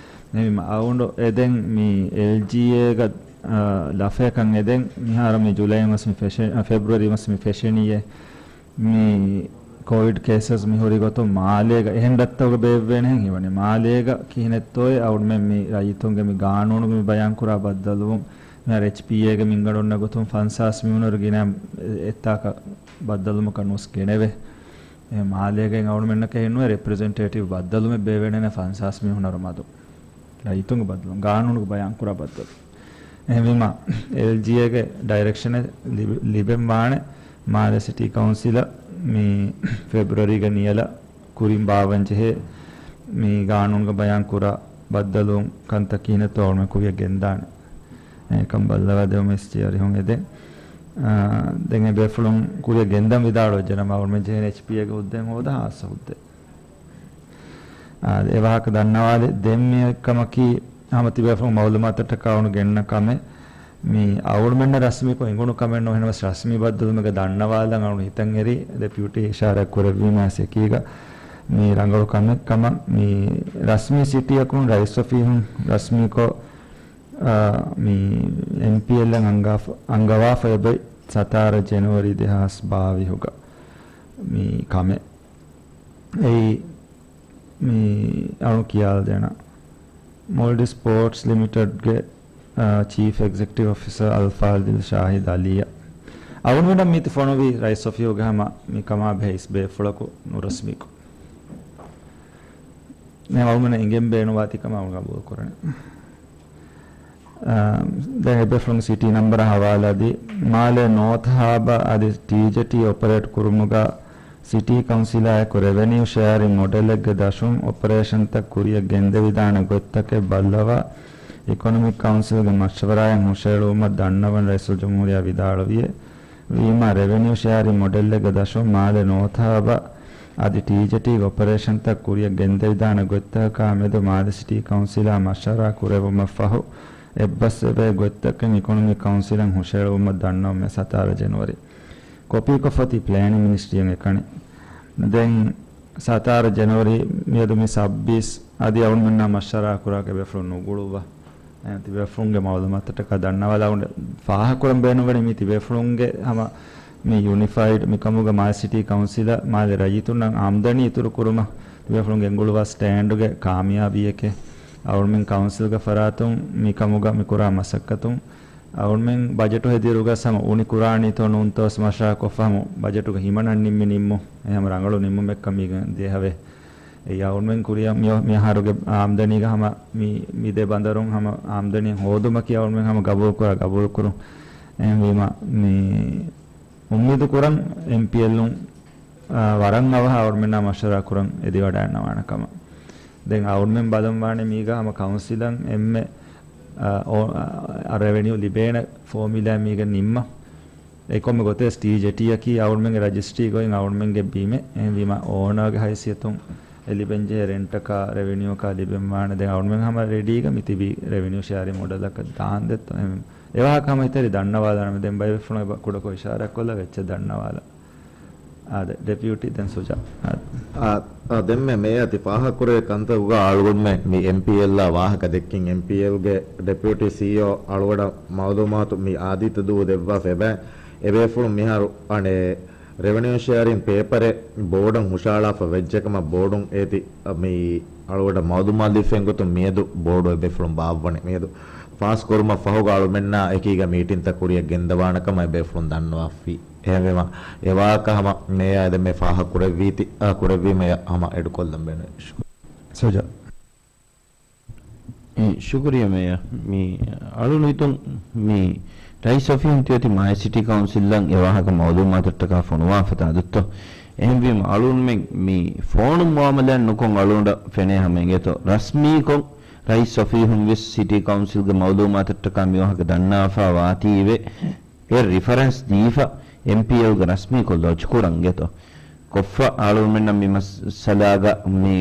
އެހެންވީމަ އަޅުގަނޑު އެދެން މި އެލްޖީއޭގަ ލަފަޔަކަށް އެދެން މިހާރު މި ޖުލައި މަސް މި ފެށެ-، އަ، ފެބްރުއަރީ މަސް މި ފެށެނީއޭ. މި ކޯވިޑް ކޭސަސް މި ހުރި ގޮތުން މާލޭގަ އެހެން ރަށްތަކުގަ ބޭއްވޭނެހެން ހީވަނީ. މާލޭގަ ކިހިނެއްތޯއޭ އަޅުމެން މި ރައްޔިތުންގެ މި ގާނޫނުގަ މި ބަޔާންކުރާ ބައްދަލުވުން، މިހާރު އެޗްޕީއޭގެ މިންގަނޑު އޮންނަ ގޮތުން ފަންސާސް މިލިއަނަރު ގިނަ އެއްތާކަށް ބައްދަލުވުމަކަށް ނުވެސް ގެނެވޭ. އެ މާލޭގައި އަޅުމެންނަކަށް އެހެން ނުވޭ ރެޕްރެޒެންޓޭޓިވް ބައްދަލުމެއް ބޭވެނެނެ ފަންސާސް މީހުންނަރު މަދު. ރައްޔިތުންގެ ބައްދަލު، ގާނޫނުގެ ބަޔާންކުރާ ބައްދަލު. އެހެންވީމަ، އެލްޖީއޭގެ ޑައިރެކްޝަނެއް ލިބި-، ލިބެން ވާނެ، މާލެ ސިޓީ ކައުންސިލަށް މި ފެބްރުއަރީގެ ނިޔަލަށް ކުރިން ބާއްވަން ޖެހޭ މި ގާނޫނުގެ ބަޔާން ކުރާ ބައްދަލުވުން ކަންތައް ކިހިނެއްތޯ އަޅުމެން ކުރިއަށް ގެންދާނެ. އެކަން ބައްލަވާ ދެވުމަށް އިސް ޖެހޭ އަރިހުން އެދެން. އާ، ދެން އެ ބޭފުޅުން ކުރިއަށް ގެންދަން ވިދާޅުވެއްޖެނަމަ އަޅުމެން ޖެހޭނެ އެޗްޕީއޭގެ ހުއްދައެއް ހޯދާ ހާއްސަ ހުއްދައެއް. އާ، އެ ވާހަކަ ދަންނަވާލި. ދެން މި އެއްކަމަކީ ހަމަ ތިބޭފުޅުން މައުލޫމާތަށްޓަކާ އަޅުން ގެންނަ ކަމެއް. މި އަޅުމެންނަށް ރަސްމީކޮށް އެނގުނު ކަމެއް ނޫން. އެހެނަސް ރަސްމީ ބައްދަލުވުމެއްގެ ދަންނަވާލަން އަޅުން ހިތަށް އެރި ޑެޕިއުޓީ އިޝާރާތް ކުރެއްވީމާ އެކީގަ މި ރަނގަޅު ކަމެއް ކަމަށް މި ރަސްމީ ސިޓީއަކުން ރައީސް އޮފީހުން ރަސްމީކޮށް، އާ، މި އެމްޕީއެލްއަށް އަންގާފަ-، އަންގަވާފަ އެބައި ސަތާރަ ޖެނުއަރީ ދެހާސް ބާވީހުގަ މި ކަމެއް. އެއީ މި އަޅު ކިޔާލަދޭނަ. މޯލްޑިވްސް ޕޯޓްސް ލިމިޓެޑްގެ، އާ، ޗީފް އެގްޒެކެޓިވް އޮފިސަރ އަލްފާޟިލް ޝާހިދް އަލީއަށް އަޅުގަނޑަށް މީތި ފޮނުވި ރައީސް އޮފީހުގެ ހަމަ މި ކަމާ ބެހޭ އިސް ބޭފުޅަކު ނުރަސްމީކޮށް. އެ އަޅުގަނޑަށް އެނގެން ބޭނުންވާތީ ކަމަށް ގަބޫލު ކުރަނީ. އާ، ދެން އެބޭފުޅުން ސިޓީ ނަންބަރ ހަވާލާދީ، މާލެ ނޯތް ހާބަ އަދި ޓީޖެޓީ އޮޕަރޭޓް ކުރުމުގަ ސިޓީ ކައުންސިލާއެކު ރެވެނިއު ޝެއަރިން މޮޑެލެއްގެ ދަށުން އޮޕަރޭޝަންތައް ކުރިއަށް ގެންދެވިދާނެ ގޮތްތަކެއް ބައްލަވާ، އިކޮނޮމިކް ކައުންސިލްގެ މަޝްވަރާއިން ހުށައެޅުވުމަށް ދަންނަވަން ރައީސުލްޖުމްހޫރިއްޔާ ވިދާޅުވިއޭ. ވީމާ، ރެވެނިއު ޝެއަރިން މޮޑެލްއެއްގެ ދަށުން މާލެ ނޯތް ހާބަ އަދި ޓީޖެޓީގެ އޮޕަރޭޝަންތައް ކުރިއަށް ގެންދެވިދާނެ ގޮތްތަކާ މެދު މާލެ ސިޓީ ކައުންސިލާ މަޝްވަރާ ކުރެއްވުމަށް ފަހު، އެއްބަސްވެވޭ ގޮތްތަކެއް އިކޮނޮމިކް ކައުންސިލަށް ހުށައެޅުވުމަށް ދަންނަވަމޭ ސަތާރަ ޖެނުއަރީ. ކޮޕީކޮށްފަ އޮތީ ޕްލޭނިން މިނިސްޓްރީއަށް އެކަނި. ދެން ސަތާރަ ޖެނުއަރީ މިއަދު މި ސައްބީސް އަދި އަޅުގަނޑުމެންނާ މަޝްވަރާ ކުރާކަށް އެބޭފުޅުން ނުގުޅުއްވާ. އެ، ތިބޭފުޅުންގެ މައުލޫމާތަށްޓަކާ ދަންނަވާލާ އުނޑެ ފާހަގަކުރަން ބޭނުންވަނީ މީ ތިބޭފުޅުންގެ ހަމަ މި ޔުނިފައިޑް މިކަމުގަ މާލެ ސިޓީ ކައުންސިލަށް މާލެ ރައްޔިތުންނަށް އާމްދަނީ އިތުރު ކުރުމަށް ތިބޭފުޅުން ގެންގުޅުއްވާ ސްޓޭންޑުގެ ކާމިޔާބީއެކޭ. އަޅުމެން ކައުންސިލްގެ ފަރާތުން މިކަމުގަ މި ކުރާ މަސައްކަތުން އަޅުމެން ބަޖެޓު ހެދިއިރުގަސް ހަމަ އުނި ކުރާނީތޯ ނޫންތޯ މަޝްވަރާ ކޮށްފަ ހަމަ ބަޖެޓުގެ ހިމަނަން ނިންމި ނިންމުން. އެ ހަމަ ރަނގަޅު ނިންމުމެއްކަމަށް މީގަ ދޭހަވޭ. އެ އަޅުމެން ކުރިއަށް މި-، މިއަހަރުގެ އާމްދަނީގަ ހަމަ މި، މި ދެ ބަނދަރުން ހަމަ އާމްދަނީ ހޯދުމަކީ އަޅުމެން ހަމަ ގަބޫލުކުރާ ގަބޫލުކުރުން. އެހެންވީމަ މި އުއްމީދު ކުރަން އެމްޕީއެލުން، އާ، ވަރަށް އަވަހަށް އަޅުމެންނާ މަޝްވަރާ ކުރަން އެދިވަޑައިގަންނަވާނެ ކަމަށް. ދެން އަޅުމެން ބަލަން ވާނެ މީގަ ހަމަ ކައުންސިލަށް އެންމެ، އާ، އޯ-، އާ، ރެވެނިއު ލިބޭނެ ފޯމިއުލާ މީގަ ނިންމަ. އެ ކޮންމެ ގޮތެއް ޓީޖެޓީއަކީ އަޅުމެންގެ ރަޖިސްޓްރީ ގޮތް އަޅުމެންގެ ބިމެއް. އެހެންވީމަ އޯނާގެ ހައިސިއްޔަތުން އެ ލިބެންޖެހޭ ރެންޓަކާ ރެވެނިއުއަކާ ލިބެންވާނެ. ދެން އަޅުމެން ހަމަ ރެޑީގަ މި ތިބީ ރެވެނިއު ޝެއަރިން މޮޑެލަކަށް ދާން ދެއްތޯ. އެހެން އެ ވާހަކަ ހަމަ އެތެރެ ދަންނަވާލާނަމޭ. ދެން ބައެއް ފުނަ ކުޑަކޮށް އިޝާރާތްކޮށްލާ އެއްޗެއް ދަންނަވާލާ. އާދެ، ޑެޕިއުޓީ ދެން ސުޖާ. އާ، އާ، ދެންމެ މޭޔާ ތި ފާހަގަކުރެވޭ ކަންތަކުގަ އަޅުގަނޑުމެން މި އެމްޕީއެލްއާ ވާހަކަ ދެއްކިން، އެމްޕީއެލްގެ ޑެޕިއުޓީ ސީއީއޯ އަޅުގަޑަށް މައުލޫމާތު މި އާދީއްތަ ދުވަހު ދެއްވާފަ އެބަ އެބޭފުޅުން މިހާރު އަނެއް ރެވެނިއު ޝެއަރިން ޕޭޕަރެއް ބޯޑަށް ހުށައަޅާފަ ވެއްޖެކަމަށް ބޯޑުން އޭތި މި އަޅުގަޑަށް މައުލޫމާތު ލިބިފައި ގޮތުން މިއަދު ބޯޑު އެބޭފުޅުން ބާއްވަނީ. މިއަދު ފާސް ކުރުމަށް ފަހުގަ އަޅުމެންނާ އެކީގަ މީޓިންތައް ކުރިއަށް ގެންދަވާނެ ކަމަށް އެބޭފުޅުން ދަންނަވާފި. އެހެންވީމަ، އެ ވާހަކަ ހަމަ މޭޔާ އެދެން މި ފާހަގަ ކުރެއްވީތީ، އާ، ކުރެއްވީމަ ހަމަ އެޑުކޮށްލަން ބޭނުން. ސުޖާ. އެ، ޝުކުރިއްޔާ މޭޔާ. މި އަޅުން ހިތުން މި ރައީސް އޮފީހުން ތިއޮތީ މާލެ ސިޓީ ކައުންސިލްއަށް އެ ވާހަކަ މައުލޫމާތަށްޓަކާ ފޮނުވާފަ ތާދުއްތޯ. އެހެންވީމަ އަޅުންމެން މި ފޯނު މުއާމަލާތް ނުކޮށް އަޅުގަނޑަށް ފެނޭ ހަމަ އިނގޭތޯ. ރަސްމީކޮށް ރައީސް އޮފީހުން ވެސް ސިޓީ ކައުންސިލްގެ މައުލޫމާތަށްޓަކާ މި ވާހަކަ ދަންނާފަ ވާތީވެ. އެ ރިފަރެންސް ދީފަ އެމްޕީއެލްގެ ރަސްމީކޮށް ލޮޖް ކުރަން އިނގޭތޯ. ކޮށްފަ އަޅުމެންނަށް މި މައްސަލާގަ މި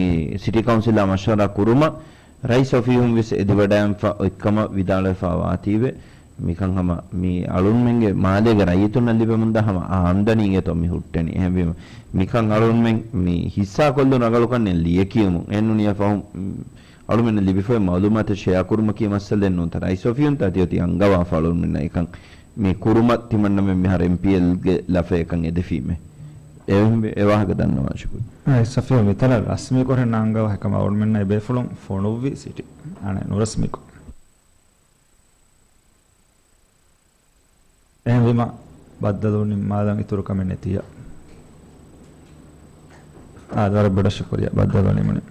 ސިޓީ ކައުންސިލާ މަޝްވަރާ ކުރުމަށް ރައީސް އޮފީހުން ވެސް އެދިވަޑައިގެންފަ އޮތްކަމަށް ވިދާޅުވެފަ ވާތީވެ. މިކަން ހަމަ މި އަޅުންމެންގެ މާލޭގެ ރައްޔިތުންނަށް ލިބެމުންދާ ހަމަ އާމްދަނީ އިނގޭތޯ މި ހުއްޓެނީ. އެހެންވީމަ މިކަން އަޅުންމެން މި ހިއްސާކޮށްލުން ރަނގަޅުކަންނެއް ލިޔެކިޔުމުން އެހެންނޫނިއްޔާ ފަހު، މް، އަޅުމެންނަށް ލިބިފައި މައުލޫމާތެއް ޝެއާ ކުރުމަކީ މައްސަލައެއް ނޫން ތަރާ. އައިސް ސޮފިޔުން ތާ ތިއޮތީ އަންގަވާފަ އަޅުމެންނަށް އެކަން މި ކުރުމަށް ތިމަންނަމެން މިހާރު އެމްޕީއެލްގެ ލަފަޔަކަށް އެދެފީމޭ. އެ، އެ ވާހަކަ ދަންނަވާށި ކުރި. އައިސް ސޮފިޔު މިތަނަށް ރަސްމީ ކުރަން އަންގަވާ އެކަމަށް އަޅުމެންނަށް އެބޭފުޅުން ފޮނުއްވި ސިޓީ. އަނެއް ނުރަސްމީކޮށް. އެހެންވީމަ ބައްދަލުވުން ނިންމާލަން އިތުރު ކަމެއް ނެތިއްޔާ. އާދެ، ވަރަށް ބޮޑަށް ޝުކުރިއްޔާ ބައްދަލުވުން ނިމުނީ.